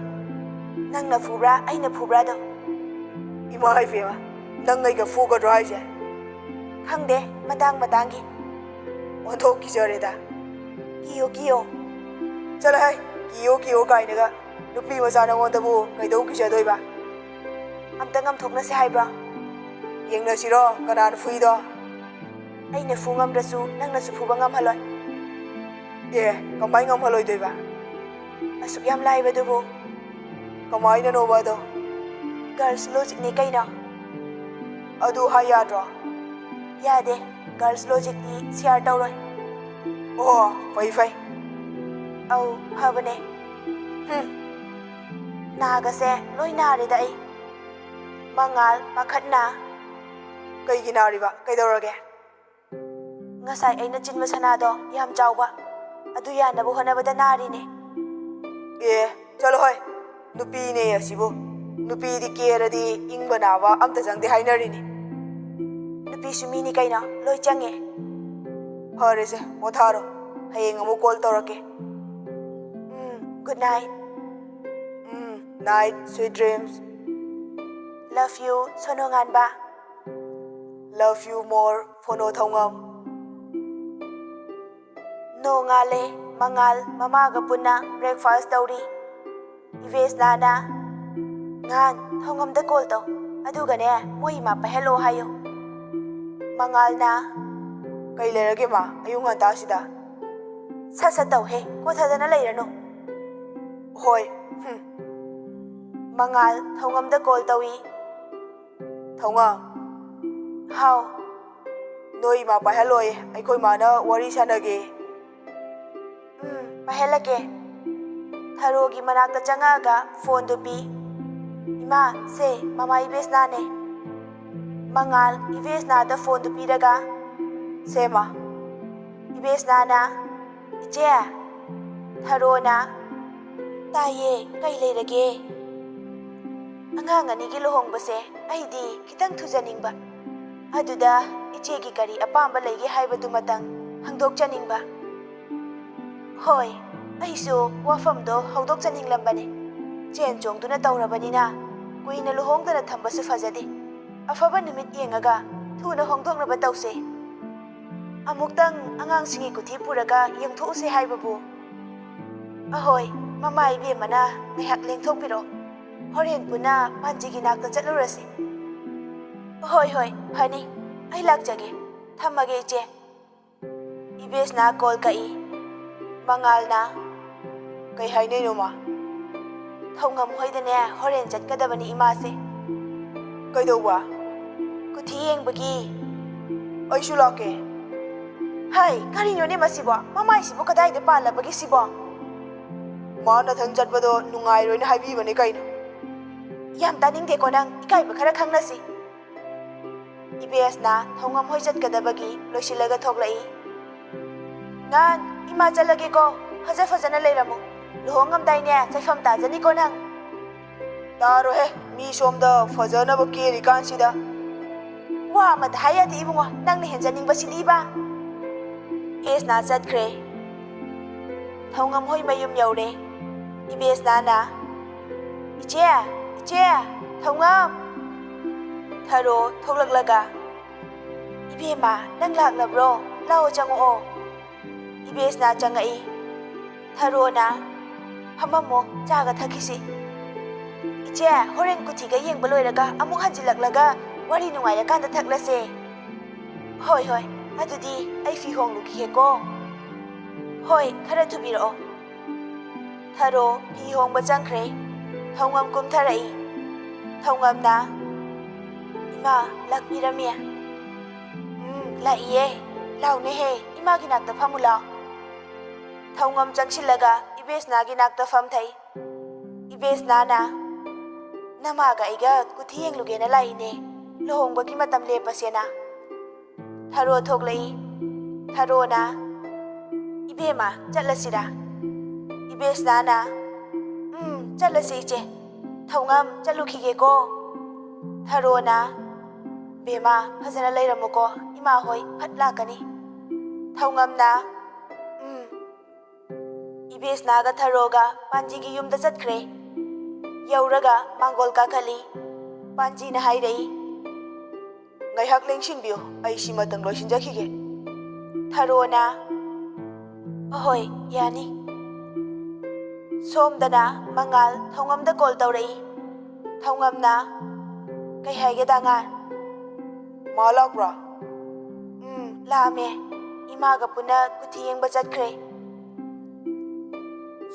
ꯅꯪꯅ ꯐꯨꯕ꯭ꯔꯥ, ꯑꯩꯅ ꯐꯨꯕ꯭ꯔꯥꯗꯣ? ꯏꯃꯥ ꯏꯕꯦꯝꯃ, ꯅꯪ ꯑꯩꯒ ꯐꯨꯒꯗ꯭ꯔꯣ ꯍꯥꯏꯁꯦ? ꯈꯪꯗꯦ, ꯃꯇꯥꯡ ꯃꯇꯥꯡꯒꯤ꯫ ꯑꯣꯟꯊꯣꯛ ꯀꯤꯖꯔꯦꯗ꯫ ꯀꯤꯌꯣ, ꯀꯤꯌꯣ꯫ ꯆꯠꯂꯍꯦ, ꯀꯤꯌꯣ ꯀꯤꯌꯣ ꯀꯥꯏꯅꯒ꯫ ꯅꯨꯄꯤ ꯃꯆꯥ ꯅꯉꯣꯟꯗꯕꯨ ꯀꯩꯗꯧ ꯀꯤꯖꯗꯣꯏꯕ? ꯑꯝꯇ ꯉꯝꯊꯣꯛꯅꯁꯦ ꯍꯥꯏꯕ꯭ꯔꯣ? ꯌꯦꯡꯅꯁꯤꯔꯣ, ꯀꯅꯥꯅ ꯐꯨꯏꯗꯣ? ꯑꯩꯅ ꯐꯨ ꯉꯝꯗ꯭ꯔꯁꯨ ꯅꯪꯅꯁꯨ ꯐꯨꯕ ꯉꯝꯍꯜꯂꯣꯏ꯫ ꯑꯦ, ꯀꯃꯥꯏ ꯉꯝꯍꯜꯂꯣꯏꯗꯣꯏꯕ? ꯑꯁꯨꯛ ꯌꯥꯝ ꯂꯥꯏꯕꯗꯨꯕꯨ꯫ ꯀꯃꯥꯏꯅꯅꯣꯕ ꯑꯗꯣ? Girls' logicꯅꯤ ꯀꯩꯅꯣ꯫ ꯑꯗꯨ ꯍꯥꯏ ꯌꯥꯗ꯭ꯔꯣ? ꯌꯥꯗꯦ, girls' logicꯇꯤ share ꯇꯧꯔꯣꯏ꯫ ꯑꯣ, ꯐꯩ ꯐꯩ꯫ ꯑꯧ, ꯐꯕꯅꯦ꯫ ꯍꯨꯝ꯫ ꯅꯥꯒꯁꯦ ꯂꯣꯏ ꯅꯥꯔꯦꯗ ꯑꯩ꯫ ꯃꯉꯥꯜ, ꯄꯥꯈꯠꯅ꯫ ꯀꯩꯒꯤ ꯅꯥꯔꯤꯕ? ꯀꯩꯗꯧꯔꯒꯦ? ꯉꯁꯥꯏ ꯑꯩꯅ ꯆꯤꯟꯕ ꯁꯅꯥꯗꯣ ꯌꯥꯝ ꯆꯥꯎꯕ, ꯑꯗꯨ ꯌꯥꯟꯅꯕ ꯍꯣꯠꯅꯕꯗ ꯅꯥꯔꯤꯅꯦ꯫ ꯑꯦ, ꯆꯠꯂꯣ ꯍꯣꯏ, ꯅꯨꯄꯤꯅꯦ ꯑꯁꯤꯕꯨ꯫ ꯅꯨꯄꯤꯗꯤ ꯀꯦꯔꯗꯤ ꯏꯪꯕ ꯅꯥꯕ ꯑꯝꯇ ꯆꯪꯗꯦ ꯍꯥꯏꯅꯔꯤꯅꯤ꯫ ꯅꯨꯄꯤꯁꯨ ꯃꯤꯅꯤ ꯀꯩꯅꯣ, ꯂꯣꯏ ꯆꯪꯉꯦ꯫ ꯐꯔꯦꯁꯦ, ꯄꯣꯊꯥꯔꯣ꯫ ꯍꯌꯦꯡ ꯑꯃꯨꯛ call ꯇꯧꯔꯛꯀꯦ꯫ ꯎꯝ, good night꯫ Um, night, sweet dreams꯫ Love you, ꯁꯣꯅꯣ ꯉꯥꯟꯕ꯫ Love you more, ꯐꯣꯅꯣ ꯊꯧꯉꯝ꯫ ꯅꯣꯡꯉꯥꯜꯂꯦ, ꯃꯉꯥꯜ ꯃꯃꯥꯒ ꯄꯨꯟꯅ breakfast ꯇꯧꯔꯤ꯫ ꯏꯕꯦꯁꯅꯥꯅ, "ꯉꯥꯟ, ꯊꯧꯉꯝꯗ call ꯇꯧ, ꯑꯗꯨꯒꯅꯦ ꯃꯣꯏ ꯏꯃꯥ ꯄꯥꯏꯍꯜꯂꯣ ꯍꯥꯏꯌꯨ꯫" ꯃꯉꯥꯜꯅ, "ꯀꯩ ꯂꯩꯔꯒꯦ ꯃꯥ, ꯑꯌꯨꯛ ꯉꯟꯇꯥꯁꯤꯗ?" "ꯁꯠ ꯁꯠ ꯇꯧꯍꯦ, ꯀꯣꯊꯗꯅ ꯂꯩꯔꯅꯨ꯫" "ꯍꯣꯏ, ꯍꯨꯝ꯫" ꯃꯉꯥꯜ ꯊꯧꯉꯝꯗ call ꯇꯧꯏ꯫ "ꯊꯧꯉꯝ꯫" "ꯍꯥꯎ꯫" "ꯅꯣꯏ ꯏꯃꯥ ꯄꯥꯏꯍꯜꯂꯣꯏ, ꯑꯩꯈꯣꯏ ꯃꯥꯅ ꯋꯥꯔꯤ ꯁꯥꯟꯅꯒꯦ꯫" "ꯎꯝ, ꯄꯥꯏꯍꯜꯂꯛꯀꯦ꯫" ꯊꯔꯣꯒꯤ ꯃꯅꯥꯛꯇ ꯆꯪꯉꯛꯑꯒ phoneꯗꯨ ꯄꯤ꯫ "ꯏꯃꯥ, ꯁꯦ ꯃꯃꯥ ꯏꯕꯦꯁꯅꯥꯅꯦ꯫" ꯃꯉꯥꯜ ꯏꯕꯦꯁꯅꯥꯗ phoneꯗꯨ ꯄꯤꯔꯒ, "ꯁꯦ ꯃꯥ꯫" ꯏꯕꯦꯁꯅꯥꯅ, "ꯏꯆꯦ꯫" ꯊꯔꯣꯅ, "ꯇꯥꯏꯌꯦ, ꯀꯩ ꯂꯩꯔꯒꯦ?" ꯑꯉꯥꯡ ꯑꯅꯤꯒꯤ ꯂꯨꯍꯣꯡꯕꯁꯦ ꯑꯩꯗꯤ ꯈꯤꯇꯪ ꯊꯨꯖꯅꯤꯡꯕ꯫ ꯑꯗꯨꯗ ꯏꯆꯦꯒꯤ ꯀꯔꯤ ꯑꯄꯥꯝꯕ ꯂꯩꯒꯦ ꯍꯥꯏꯕꯗꯨꯃꯇꯪ ꯍꯪꯗꯣꯛꯆꯅꯤꯡꯕ꯫ ꯍꯣꯏ, ꯑꯩꯁꯨ ꯋꯥꯐꯝꯗꯣ ꯍꯧꯗꯣꯛꯆꯅꯤꯡꯂꯝꯕꯅꯤ꯫ ꯆꯦꯟ ꯆꯣꯡꯗꯨꯅ ꯇꯧꯔꯕꯅꯤꯅ ꯀꯨꯏꯅ ꯂꯨꯍꯣꯡꯗꯅ ꯊꯝꯕꯁꯨ ꯐꯖꯗꯦ꯫ ꯑꯐꯕ ꯅꯨꯃꯤꯠ ꯌꯦꯡꯉꯒ ꯊꯨꯅ ꯍꯣꯡꯗꯣꯛꯅꯕ ꯇꯧꯁꯦ꯫ ꯑꯃꯨꯛꯇꯪ ꯑꯉꯥꯡꯁꯤꯡꯒꯤ ꯀꯨꯊꯤ ꯄꯨꯔꯒ ꯌꯦꯡꯊꯣꯛꯎꯁꯦ ꯍꯥꯏꯕꯕꯨ꯫ ꯑꯍꯣꯏ, ꯃꯃꯥ ꯏꯕꯦꯝꯃꯅ ꯉꯥꯏꯍꯥꯛ ꯂꯦꯡꯊꯣꯛꯄꯤꯔꯣ꯫ ꯍꯣꯔꯦꯟ ꯄꯨꯟꯅ ꯄꯥꯟꯖꯤꯒꯤ ꯅꯥꯛꯇ ꯆꯠꯂꯨꯔꯁꯤ꯫ ꯍꯣꯏ, ꯍꯣꯏ, ꯐꯅꯤ꯫ ꯑꯩ ꯂꯥꯛꯆꯒꯦ꯫ ꯊꯝꯃꯒꯦ, ꯏꯆꯦ꯫ ꯏꯕꯦꯁꯅ ꯀꯣꯜ ꯀꯛꯏ꯫ ꯃꯉꯥꯜꯅ, "ꯀꯩ ꯍꯥꯏꯅꯩꯅꯣ, ꯃꯥ?" "ꯊꯧꯉꯝ ꯍꯣꯏꯗꯅꯦ ꯍꯣꯔꯦꯟ ꯆꯠꯀꯗꯕꯅꯤ ꯏꯃꯥꯁꯦ꯫" "ꯀꯩꯗꯧꯕ?" "ꯀꯨꯊꯤ ꯌꯦꯡꯕꯒꯤ꯫" "ꯑꯩꯁꯨ ꯂꯥꯛꯀꯦ꯫" "ꯍꯩ, ꯀꯔꯤꯅꯣꯅꯦ ꯃꯁꯤꯕꯣ? ꯃꯃꯥꯏꯁꯤꯕꯨ ꯀꯗꯥꯏꯗ ꯄꯥꯜꯂꯕꯒꯦ ꯁꯤꯕꯣ?" "ꯃꯥ ꯅꯊꯟ ꯆꯠꯄꯗꯣ ꯅꯨꯡꯉꯥꯏꯔꯣꯏꯅ ꯍꯥꯏꯕꯤꯕꯅꯦ ꯀꯩꯅꯣ꯫" "ꯌꯥꯝ ꯇꯥꯅꯤꯡꯗꯦꯀꯣ ꯅꯪ, ꯏꯀꯥꯏꯕ ꯈꯔ ꯈꯪꯅꯁꯤ꯫" ꯏꯕꯦꯁꯅ ꯊꯧꯉꯝ ꯍꯣꯏ ꯆꯠꯀꯗꯕꯒꯤ ꯂꯣꯏꯁꯤꯜꯂꯒ ꯊꯣꯛꯂꯛꯏ꯫ "ꯉꯥꯟ, ꯏꯃꯥ ꯆꯠꯂꯒꯦꯀꯣ, ꯐꯖ ꯐꯖꯅ ꯂꯩꯔꯝꯃꯨ꯫ ꯂꯨꯍꯣꯡꯉꯝꯗꯥꯏꯅꯦ ꯆꯩꯐꯝ ꯇꯥꯖꯅꯤꯀꯣ ꯅꯪ꯫" "ꯇꯥꯔꯣꯍꯦ, ꯃꯤ ꯁꯣꯝꯗ ꯐꯖꯅꯕ ꯀꯦꯔꯤꯀꯥꯟꯁꯤꯗ꯫" "ꯋꯥ ꯑꯃꯇ ꯍꯥꯏ ꯌꯥꯗꯦ ꯏꯕꯨꯡꯉꯣ, ꯅꯪꯅ ꯍꯦꯟꯖꯅꯤꯡꯕꯁꯤꯗꯤꯕ꯫" ꯏꯕꯦꯁꯅ ꯆꯠꯈ꯭ꯔꯦ꯫ ꯊꯧꯉꯝ ꯍꯣꯏ ꯃꯌꯨꯝ ꯌꯧꯔꯦ꯫ ꯏꯕꯦꯁꯅꯥꯅ, "ꯏꯆꯦ, ꯏꯆꯦ, ꯊꯧꯉꯝ!" ꯊꯔꯣ ꯊꯣꯛꯂꯛꯂꯒ, "ꯏꯕꯦꯝꯃ, ꯅꯪ ꯂꯥꯛꯂꯕ꯭ꯔꯣ? ꯂꯥꯛꯑꯣ, ꯆꯪꯉꯛꯑꯣ꯫" ꯏꯕꯦꯁꯅꯥ ꯆꯪꯉꯛꯏ꯫ ꯊꯔꯣꯅ, "ꯐꯝꯃꯝꯃꯣ, ꯆꯥꯒ ꯊꯛꯈꯤꯁꯤ꯫" "ꯏꯆꯦ, ꯍꯣꯔꯦꯟ ꯀꯨꯊꯤꯒ ꯌꯦꯡꯕ ꯂꯣꯏꯔꯒ ꯑꯃꯨꯛ ꯍꯟꯖꯤꯜꯂꯛꯂꯒ ꯋꯥꯔꯤ ꯅꯨꯡꯉꯥꯏꯔꯀꯥꯟꯗ ꯊꯛꯂꯁꯦ꯫" "ꯍꯣꯏ, ꯍꯣꯏ, ꯑꯗꯨꯗꯤ ꯑꯩ ꯐꯤ ꯍꯣꯡꯂꯨꯈꯤꯒꯦꯀꯣ꯫" "ꯍꯣꯏ, ꯈꯔ ꯊꯨꯕꯤꯔꯛꯑꯣ꯫" ꯊꯔꯣ ꯐꯤ ꯍꯣꯡꯕ ꯆꯪꯈ꯭ꯔꯦ꯫ ꯊꯧꯉꯝ ꯀꯨꯝꯊꯔꯛꯏ꯫ ꯊꯧꯉꯝꯅ, "ꯏꯃꯥ, ꯂꯥꯛꯄꯤꯔꯝꯃꯦ꯫" "ꯎꯝ, ꯂꯥꯛꯏꯌꯦ꯫ ꯂꯥꯎꯅꯦꯍꯦ, ꯏꯃꯥꯒꯤ ꯅꯥꯛꯇ ꯐꯝꯃꯨ ꯂꯥꯎ꯫" ꯊꯧꯉꯝ ꯆꯪꯁꯤꯜꯂꯒ ꯏꯕꯦꯁꯅꯥꯒꯤ ꯅꯥꯛꯇ ꯐꯝꯊꯩ꯫ ꯏꯕꯦꯁꯅꯥꯅ, "ꯅꯃꯥꯒ ꯑꯩꯒ ꯀꯨꯊꯤ ꯌꯦꯡꯂꯨꯒꯦꯅ ꯂꯥꯛꯏꯅꯦ, ꯂꯨꯍꯣꯡꯕꯒꯤ ꯃꯇꯝ ꯂꯦꯞꯄꯁꯦꯅ꯫" ꯊꯔꯣ ꯊꯣꯛꯂꯛꯏ꯫ ꯊꯔꯣꯅ, "ꯏꯕꯦꯝꯃ, ꯆꯠꯂꯁꯤꯔꯥ?" ꯏꯕꯦꯁꯅꯥꯅ, "ꯎꯝ, ꯆꯠꯂꯁꯤ ꯏꯆꯦ꯫" "ꯊꯧꯉꯝ, ꯆꯠꯂꯨꯈꯤꯒꯦꯀꯣ꯫" ꯊꯔꯣꯅ, "ꯕꯦꯝꯃ, ꯐꯖꯅ ꯂꯩꯔꯝꯃꯨꯀꯣ, ꯏꯃꯥ ꯍꯣꯏ ꯐꯠ ꯂꯥꯛꯀꯅꯤ꯫" ꯊꯧꯉꯝꯅ, "ꯎꯝ꯫" ꯏꯕꯦꯁꯅꯥꯒ ꯊꯔꯣꯒ ꯄꯥꯟꯖꯤꯒꯤ ꯌꯨꯝꯗ ꯆꯠꯈ꯭ꯔꯦ꯫ ꯌꯧꯔꯒ ꯃꯥꯡꯒꯣꯜ ꯀꯥꯈꯠꯂꯤ꯫ ꯄꯥꯟꯖꯤꯅ ꯍꯥꯏꯔꯛꯏ, "ꯉꯥꯏꯍꯥꯛ ꯂꯦꯡꯁꯤꯟꯕꯤꯌꯨ, ꯑꯩ ꯁꯤꯃꯇꯪ ꯂꯣꯏꯁꯤꯟꯖꯈꯤꯒꯦ꯫" ꯊꯔꯣꯅ, "ꯑꯍꯣꯏ, ꯌꯥꯅꯤ꯫" ꯁꯣꯝꯗꯅ ꯃꯉꯥꯜ ꯊꯧꯉꯝꯗ ꯀꯣꯜ ꯇꯧꯔꯛꯏ꯫ ꯊꯧꯉꯝꯅ, "ꯀꯩ ꯍꯥꯏꯒꯦ ꯗꯥ ꯉꯥꯟ?" "ꯃꯥ ꯂꯥꯛꯄ꯭ꯔꯥ?" "ꯎꯝ, ꯂꯥꯛꯑꯝꯃꯦ꯫ ꯏꯃꯥꯒ ꯄꯨꯟꯅ ꯀꯨꯊꯤ ꯌꯦꯡꯕ ꯆꯠꯈ꯭ꯔꯦ꯫"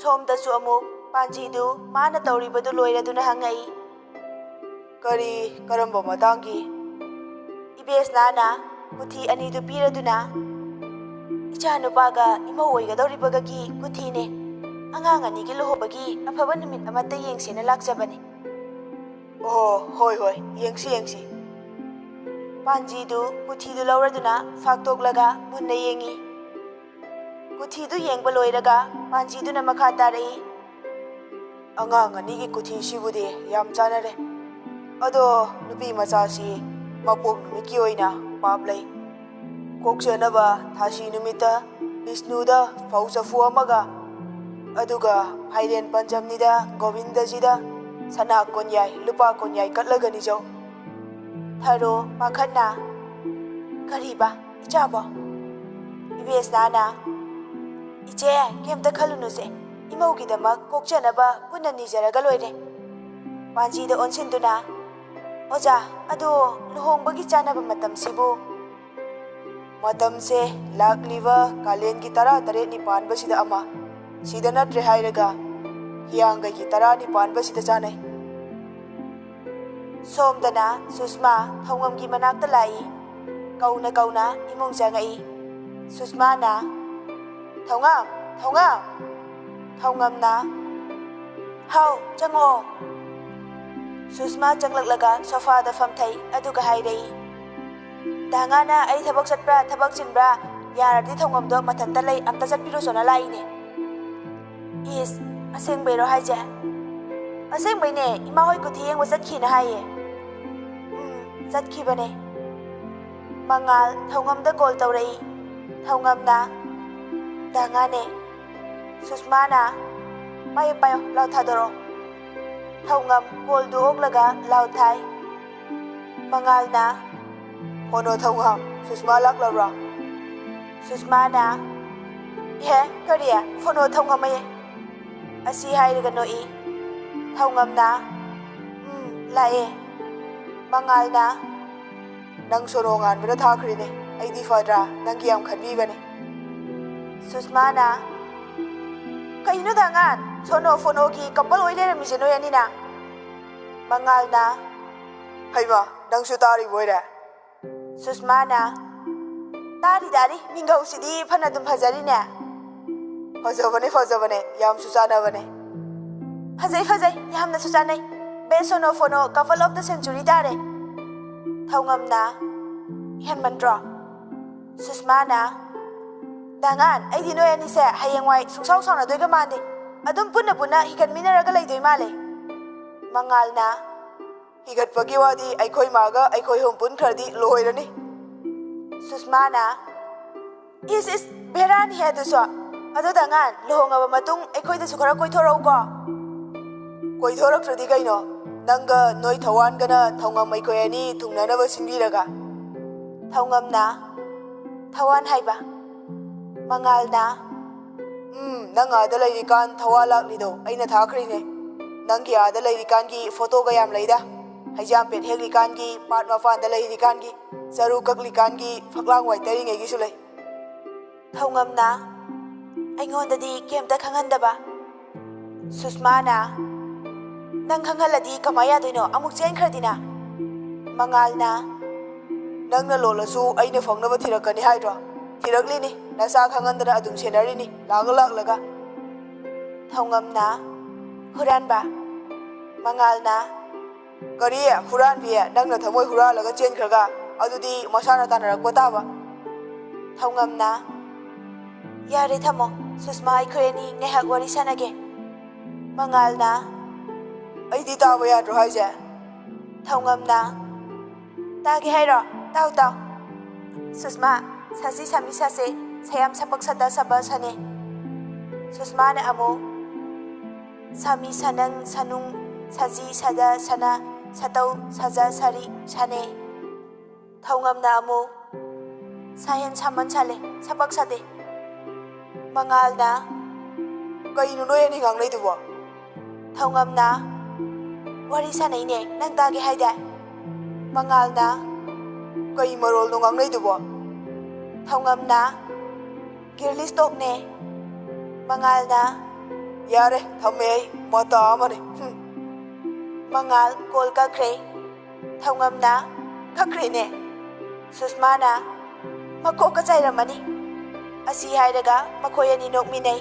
ꯁꯣꯝꯗꯁꯨ ꯑꯃꯨꯛ ꯄꯥꯟꯖꯤꯗꯨ ꯃꯥꯅ ꯇꯧꯔꯤꯕꯗꯨ ꯂꯣꯏꯔꯗꯨꯅ ꯍꯪꯉꯛꯏ, "ꯀꯔꯤ, ꯀꯔꯝꯕ ꯃꯇꯥꯡꯒꯤ?" ꯏꯕꯦꯁꯅꯥꯅ ꯀꯨꯊꯤ ꯑꯅꯤꯗꯨ ꯄꯤꯔꯗꯨꯅ, "ꯏꯆꯥꯅꯨꯄꯥꯒ ꯏꯃꯧ ꯑꯣꯏꯒꯗꯧꯔꯤꯕꯒꯒꯤ ꯀꯨꯊꯤꯅꯦ꯫ ꯑꯉꯥꯡ ꯑꯅꯤꯒꯤ ꯂꯨꯍꯣꯡꯕꯒꯤ ꯑꯐꯕ ꯅꯨꯃꯤꯠ ꯑꯃꯠꯇ ꯌꯦꯡꯁꯦꯅ ꯂꯥꯛꯆꯕꯅꯦ꯫" "ꯑꯣ, ꯍꯣꯏ, ꯍꯣꯏ, ꯌꯦꯡꯁꯤ, ꯌꯦꯡꯁꯤ꯫" ꯄꯥꯟꯖꯤꯗꯨ ꯀꯨꯊꯤꯗꯨ ꯂꯧꯔꯗꯨꯅ ꯐꯥꯛꯇꯣꯛꯂꯒ ꯃꯨꯟꯅ ꯌꯦꯡꯉꯤ꯫ ꯀꯨꯊꯤꯗꯨ ꯌꯦꯡꯕ ꯂꯣꯏꯔꯒ ꯄꯥꯟꯖꯤꯗꯨꯅ ꯃꯈꯥ ꯇꯥꯔꯛꯏ, "ꯑꯉꯥꯡ ꯑꯅꯤꯒꯤ ꯀꯨꯊꯤꯁꯤꯕꯨꯗꯤ ꯌꯥꯝ ꯆꯥꯟꯅꯔꯦ꯫ ꯑꯗꯣ ꯅꯨꯄꯤ ꯃꯆꯥꯁꯤ ꯃꯄꯣꯛ ꯅꯨꯃꯤꯠꯀꯤ ꯑꯣꯏꯅ ꯄꯥꯞ ꯂꯩ꯫ ꯀꯣꯛꯆꯅꯕ ꯊꯥꯁꯤ ꯅꯨꯃꯤꯠꯇ ꯕꯤꯁꯅꯨꯗ ꯐꯧ ꯆꯐꯨ ꯑꯃꯒ, ꯑꯗꯨꯒ ꯐꯥꯏꯔꯦꯟ ꯄꯟꯆꯝꯅꯤꯗ ꯒꯣꯕꯤꯟꯗꯖꯤꯗ ꯁꯅꯥ ꯀꯣꯟꯌꯥꯏ, ꯂꯨꯄꯥ ꯀꯣꯟꯌꯥꯏ ꯀꯠꯂꯒ ꯅꯤꯖꯧ꯫" ꯊꯔꯣ ꯄꯥꯈꯠꯅ, "ꯀꯔꯤꯕ, ꯏꯆꯥꯕꯣ?" ꯏꯕꯦꯁꯅꯥꯅ, "ꯏꯆꯦ, ꯀꯩꯝꯇ ꯈꯜꯂꯨꯅꯨꯁꯦ, ꯏꯃꯧꯒꯤꯗꯃꯛ ꯀꯣꯛꯆꯅꯕ ꯄꯨꯟꯅ ꯅꯤꯖꯔꯒ ꯂꯣꯏꯔꯦ꯫" ꯄꯥꯟꯖꯤꯗ ꯑꯣꯟꯁꯤꯟꯗꯨꯅ, "ꯑꯣꯖꯥ, ꯑꯗꯣ ꯂꯨꯍꯣꯡꯕꯒꯤ ꯆꯥꯅꯕ ꯃꯇꯝꯁꯤꯕꯨ?" "ꯃꯇꯝꯁꯦ ꯂꯥꯛꯂꯤꯕ ꯀꯥꯂꯦꯟꯒꯤ ꯇꯔꯥ ꯇꯔꯦꯠꯅꯤ ꯄꯥꯟꯕꯁꯤꯗ ꯑꯃ, ꯁꯤꯗ ꯅꯠꯇ꯭ꯔꯦ ꯍꯥꯏꯔꯒ ꯍꯤꯌꯥꯡꯒꯩꯒꯤ ꯇꯔꯥꯅꯤ ꯄꯥꯟꯕꯁꯤꯗ ꯆꯥꯅꯩ꯫" ꯁꯣꯝꯗꯅ ꯁꯨꯁꯃꯥ ꯊꯧꯉꯝꯒꯤ ꯃꯅꯥꯛꯇ ꯂꯥꯛꯏ꯫ ꯀꯧꯅ ꯀꯧꯅ ꯏꯃꯨꯡ ꯆꯪꯉꯛꯏ꯫ ꯁꯨꯁꯃꯥꯅ, "ꯊꯧꯉꯝ, ꯊꯧꯉꯝ!" ꯊꯧꯉꯝꯅ, "ꯍꯥꯎ, ꯆꯪꯉꯛꯑꯣ꯫" ꯁꯨꯁꯃꯥ ꯆꯪꯂꯛꯂꯒ ꯁꯣꯐꯥꯗ ꯐꯝꯊꯩ, ꯑꯗꯨꯒ ꯍꯥꯏꯔꯛꯏ, "ꯗꯥ ꯉꯥꯅ ꯑꯩ ꯊꯕꯛ ꯆꯠꯄ꯭ꯔꯥ, ꯊꯕꯛ ꯆꯤꯟꯕ꯭ꯔꯥ, ꯌꯥꯔꯗꯤ ꯊꯧꯉꯝꯗꯣ ꯃꯊꯟꯇ ꯂꯩ, ꯑꯝꯇ ꯆꯠꯄꯤꯔꯨꯆꯣꯅ ꯂꯥꯛꯏꯅꯦ꯫" "ꯏꯁ, ꯑꯁꯦꯡꯕꯩꯔꯣ ꯍꯥꯏꯁꯦ?" "ꯑꯁꯦꯡꯕꯩꯅꯦ, ꯏꯃꯥ ꯍꯣꯏ ꯀꯨꯊꯤ ꯌꯦꯡꯕ ꯆꯠꯈꯤꯅ ꯍꯥꯏꯌꯦ꯫" "ꯎꯝ, ꯆꯠꯈꯤꯕꯅꯦ꯫" ꯃꯉꯥꯜ ꯊꯧꯉꯝꯗ ꯀꯣꯜ ꯇꯧꯔꯛꯏ꯫ ꯊꯧꯉꯝꯅ, "ꯗꯥ ꯉꯥꯅꯦ꯫" ꯁꯨꯁꯃꯥꯅ, "ꯄꯥꯏꯌꯣ, ꯄꯥꯏꯌꯣ, ꯂꯥꯎꯠ ꯊꯥꯗꯣꯔꯛꯑꯣ꯫" ꯊꯧꯉꯝ ꯀꯣꯜꯗꯨ ꯑꯣꯛꯂꯒ ꯂꯥꯎꯠ ꯊꯥꯏ꯫ ꯃꯉꯥꯜꯅ, "ꯐꯣꯟꯗꯣ ꯊꯧꯉꯝ, ꯁꯨꯁꯃꯥ ꯂꯥꯛꯂꯕ꯭ꯔꯥ?" ꯁꯨꯁꯃꯥꯅ, "ꯏꯍꯦ, ꯀꯔꯤ? ꯐꯣꯟꯗꯣ ꯊꯧꯉꯝ ꯑꯌꯦ?" ꯑꯁꯤ ꯍꯥꯏꯔꯒ ꯅꯣꯛꯏ꯫ ꯊꯧꯉꯝꯅ, "ꯎꯝ, ꯂꯥꯛꯑꯦ꯫" ꯃꯉꯥꯜꯅ, "ꯅꯪ ꯁꯣꯅꯣ ꯉꯥꯟꯕꯗ ꯊꯥꯈ꯭ꯔꯤꯅꯦ꯫ ꯑꯩꯗꯤ ꯐꯗ꯭ꯔꯥ? ꯅꯪꯒꯤ ꯌꯥꯝ ꯈꯟꯕꯤꯕꯅꯦ꯫" ꯁꯨꯁꯃꯥꯅ, "ꯀꯩꯅꯣ ꯗꯥ ꯉꯥꯟ? ꯁꯣꯅꯣ ꯐꯣꯅꯣꯒꯤ ꯀꯄꯜ ꯑꯣꯏ ꯂꯩꯔꯝꯃꯤꯁꯦ ꯅꯣꯏ ꯑꯅꯤꯅ?" ꯃꯉꯥꯜꯅ, "ꯍꯩꯃꯥ, ꯅꯪꯁꯨ ꯇꯥꯔꯤꯕ ꯑꯣꯏꯔꯦ?" ꯁꯨꯁꯃꯥꯅ, "ꯇꯥꯔꯤ, ꯇꯥꯔꯤ, ꯃꯤꯡꯒꯧꯁꯤꯗꯤ ꯐꯅ ꯑꯗꯨꯝ ꯐꯖꯔꯤꯅꯦ꯫" "ꯐꯖꯕꯅꯦ, ꯐꯖꯕꯅꯦ, ꯌꯥꯝꯁꯨ ꯆꯥꯟꯅꯕꯅꯦ꯫" "ꯐꯖꯩ, ꯐꯖꯩ, ꯌꯥꯝꯅꯁꯨ ꯆꯥꯟꯅꯩ꯫ Best ꯁꯣꯅꯣ ꯐꯣꯅꯣ couple of the century ꯇꯥꯔꯦ꯫" ꯊꯧꯉꯝꯅ, "ꯍꯦꯟꯃꯟꯗ꯭ꯔꯣ?" ꯁꯨꯁꯃꯥꯅ, "ꯗꯥ ꯉꯥꯟ, ꯑꯩꯗꯤ ꯅꯣꯏ ꯑꯅꯤꯁꯦ ꯍꯌꯦꯡꯋꯥꯏ ꯁꯨꯡꯁꯥꯎ ꯁꯥꯎꯅꯗꯣꯏꯒ ꯃꯥꯟꯗꯦ꯫ ꯑꯗꯨꯝ ꯄꯨꯟꯅ ꯄꯨꯟꯅ ꯍꯤꯒꯠꯃꯤꯟꯅꯔꯒ ꯂꯩꯗꯣꯏ ꯃꯥꯜꯂꯦ꯫" ꯃꯉꯥꯜꯅ, "ꯍꯤꯒꯠꯄꯒꯤ ꯋꯥꯗꯤ ꯑꯩꯈꯣꯏ ꯃꯥꯒ ꯑꯩꯈꯣꯏ ꯑꯍꯨꯝ ꯄꯨꯟꯈ꯭ꯔꯗꯤ ꯂꯣꯏꯔꯅꯤ꯫" ꯁꯨꯁꯃꯥꯅ, "ꯏꯁ, ꯏꯁ, ꯕꯦꯔꯥꯅꯤꯍꯦ ꯑꯗꯨꯁꯨ꯫ ꯑꯗꯣ ꯗꯥ ꯉꯥꯟ, ꯂꯨꯍꯣꯡꯉꯕ ꯃꯇꯨꯡ ꯑꯩꯈꯣꯏꯗꯁꯨ ꯈꯔ ꯀꯣꯏꯊꯣꯔꯛꯎꯀꯣ꯫" "ꯀꯣꯏꯊꯣꯔꯛꯇ꯭ꯔꯗꯤ ꯀꯩꯅꯣ? ꯅꯪꯒ ꯅꯣꯏ ꯊꯧꯋꯥꯟꯒꯅ ꯊꯧꯉꯝ ꯑꯩꯈꯣꯏ ꯑꯅꯤ ꯊꯨꯡꯅꯅꯕ ꯁꯤꯟꯕꯤꯔꯒ꯫" ꯊꯧꯉꯝꯅ, "ꯊꯧꯋꯥꯟ ꯍꯥꯏꯕ?" ꯃꯉꯥꯜꯅ, "ꯎꯝ, ꯅꯪ ꯑꯥꯗ ꯂꯩꯔꯤꯀꯥꯟ ꯊꯧꯋꯥ ꯂꯥꯛꯂꯤꯗꯣ ꯑꯩꯅ ꯊꯥꯈ꯭ꯔꯤꯅꯦ꯫ ꯅꯪꯒꯤ ꯑꯥꯗ ꯂꯩꯔꯤꯀꯥꯟꯒꯤ ꯐꯣꯇꯣꯒ ꯌꯥꯝ ꯂꯩꯗ꯫ ꯍꯩꯖꯥꯝꯄꯦꯠ ꯍꯦꯛꯂꯤꯀꯥꯟꯒꯤ, ꯄꯥꯠ ꯃꯄꯥꯟꯗ ꯂꯩꯔꯤꯀꯥꯟꯒꯤ, ꯆꯔꯨ ꯀꯛꯂꯤꯀꯥꯟꯒꯤ, ꯐꯛꯂꯥꯡ ꯋꯥꯏ ꯇꯩꯔꯤꯉꯩꯒꯤꯁꯨ ꯂꯩ꯫" ꯊꯧꯉꯝꯅ, "ꯑꯩꯉꯣꯟꯗꯗꯤ ꯀꯩꯝꯇ ꯈꯪꯍꯟꯗꯕ꯫" ꯁꯨꯁꯃꯥꯅ, "ꯅꯪ ꯈꯪꯍꯜꯂꯗꯤ ꯀꯃꯥꯏ ꯌꯥꯗꯣꯏꯅꯣ? ꯑꯃꯨꯛ ꯆꯦꯟꯈ꯭ꯔꯗꯤꯅ꯫" ꯃꯉꯥꯜꯅ, "ꯅꯪꯅ ꯂꯣꯜꯂꯁꯨ ꯑꯩꯅ ꯐꯪꯅꯕ ꯊꯤꯔꯛꯀꯅꯤ ꯍꯥꯏꯗ꯭ꯔꯣ? ꯊꯤꯔꯛꯂꯤꯅꯤ, ꯅꯆꯥ ꯈꯪꯍꯟꯗꯅ ꯑꯗꯨꯝ ꯁꯦꯟꯅꯔꯤꯅꯤ, ꯂꯥꯛꯂ ꯂꯥꯛꯂꯒ꯫" ꯊꯧꯉꯝꯅ, "ꯍꯨꯔꯥꯟꯕ꯫" ꯃꯉꯥꯜꯅ, "ꯀꯔꯤ? ꯍꯨꯔꯥꯟꯕꯤ? ꯅꯪꯅ ꯊꯃꯣꯏ ꯍꯨꯔꯥꯜꯂꯒ ꯆꯦꯟꯈ꯭ꯔꯒ? ꯑꯗꯨꯗꯤ ꯃꯁꯥꯅ ꯇꯥꯟꯅꯔꯛꯄ ꯇꯥꯕ꯫" ꯊꯧꯉꯝꯅ, "ꯌꯥꯔꯦ, ꯊꯝꯃꯣ꯫ ꯁꯨꯁꯃꯥ, ꯑꯩꯈꯣꯏ ꯑꯅꯤ ꯉꯥꯏꯍꯥꯛ ꯋꯥꯔꯤ ꯁꯥꯟꯅꯒꯦ꯫" ꯃꯉꯥꯜꯅ, ꯑꯩꯗꯤ ꯇꯥꯕ ꯌꯥꯗ꯭ꯔꯣ ꯍꯥꯏꯁꯦ? ꯊꯧꯉꯝꯅ, "ꯇꯥꯒꯦ ꯍꯥꯏꯔꯣ? ꯇꯥꯎ, ꯇꯥꯎ꯫ ꯁꯨꯁꯃꯥ, ꯁꯥꯁꯤ ꯁꯥꯃꯤ ꯁꯥꯁꯦ, ꯁꯌꯥꯝ ꯁꯄꯛ ꯁꯗ ꯁꯕ ꯁꯅꯦ꯫" ꯁꯨꯁꯃꯥꯅ ꯑꯃꯨꯛ, "ꯁꯥꯃꯤ ꯁꯥꯅꯪ ꯁꯥꯅꯨꯡ ꯁꯥꯖꯤ ꯁꯥꯗ ꯁꯥꯅ ꯁꯥꯇꯧ ꯁꯥꯖ ꯁꯥꯔꯤ ꯁꯥꯅꯦ꯫" ꯊꯧꯉꯝꯅ ꯑꯃꯨꯛ, "ꯁꯥꯍꯦꯟ ꯁꯥꯃꯟ ꯁꯥꯂꯦ, ꯁꯄꯛ ꯁꯥꯗꯦ꯫" ꯃꯉꯥꯜꯅ, "ꯀꯩꯅꯣ ꯅꯣꯏ ꯑꯅꯤ ꯉꯥꯡꯅꯩꯗꯨꯕꯣ?" ꯊꯧꯉꯝꯅ, "ꯋꯥꯔꯤ ꯁꯥꯟꯅꯩꯅꯦ, ꯅꯪ ꯇꯥꯒꯦ ꯍꯥꯏꯗꯥꯏ?" ꯃꯉꯥꯜꯅ, "ꯀꯩ ꯃꯔꯣꯜꯅꯣ ꯉꯥꯡꯅꯩꯗꯨꯕꯣ?" ꯊꯧꯉꯝꯅ, "ꯒꯤꯔꯂꯤꯁ ꯇꯣꯛꯅꯦ꯫" ꯃꯉꯥꯜꯅ, "ꯌꯥꯔꯦ, ꯊꯝꯃꯦ ꯑꯩ, ꯃꯇꯥ ꯑꯃꯅꯤ꯫ ꯍꯨꯝ꯫" ꯃꯉꯥꯜ ꯀꯣꯜ ꯀꯛꯈ꯭ꯔꯦ꯫ ꯊꯧꯉꯝꯅ, "ꯀꯛꯈ꯭ꯔꯦꯅꯦ꯫" ꯁꯨꯁꯃꯥꯅ, "ꯃꯀꯣꯛꯀ ꯆꯥꯏꯔꯝꯃꯅꯤ꯫" ꯑꯁꯤ ꯍꯥꯏꯔꯒ ꯃꯈꯣꯏ ꯑꯅꯤ ꯅꯣꯛꯃꯤꯟꯅꯩ꯫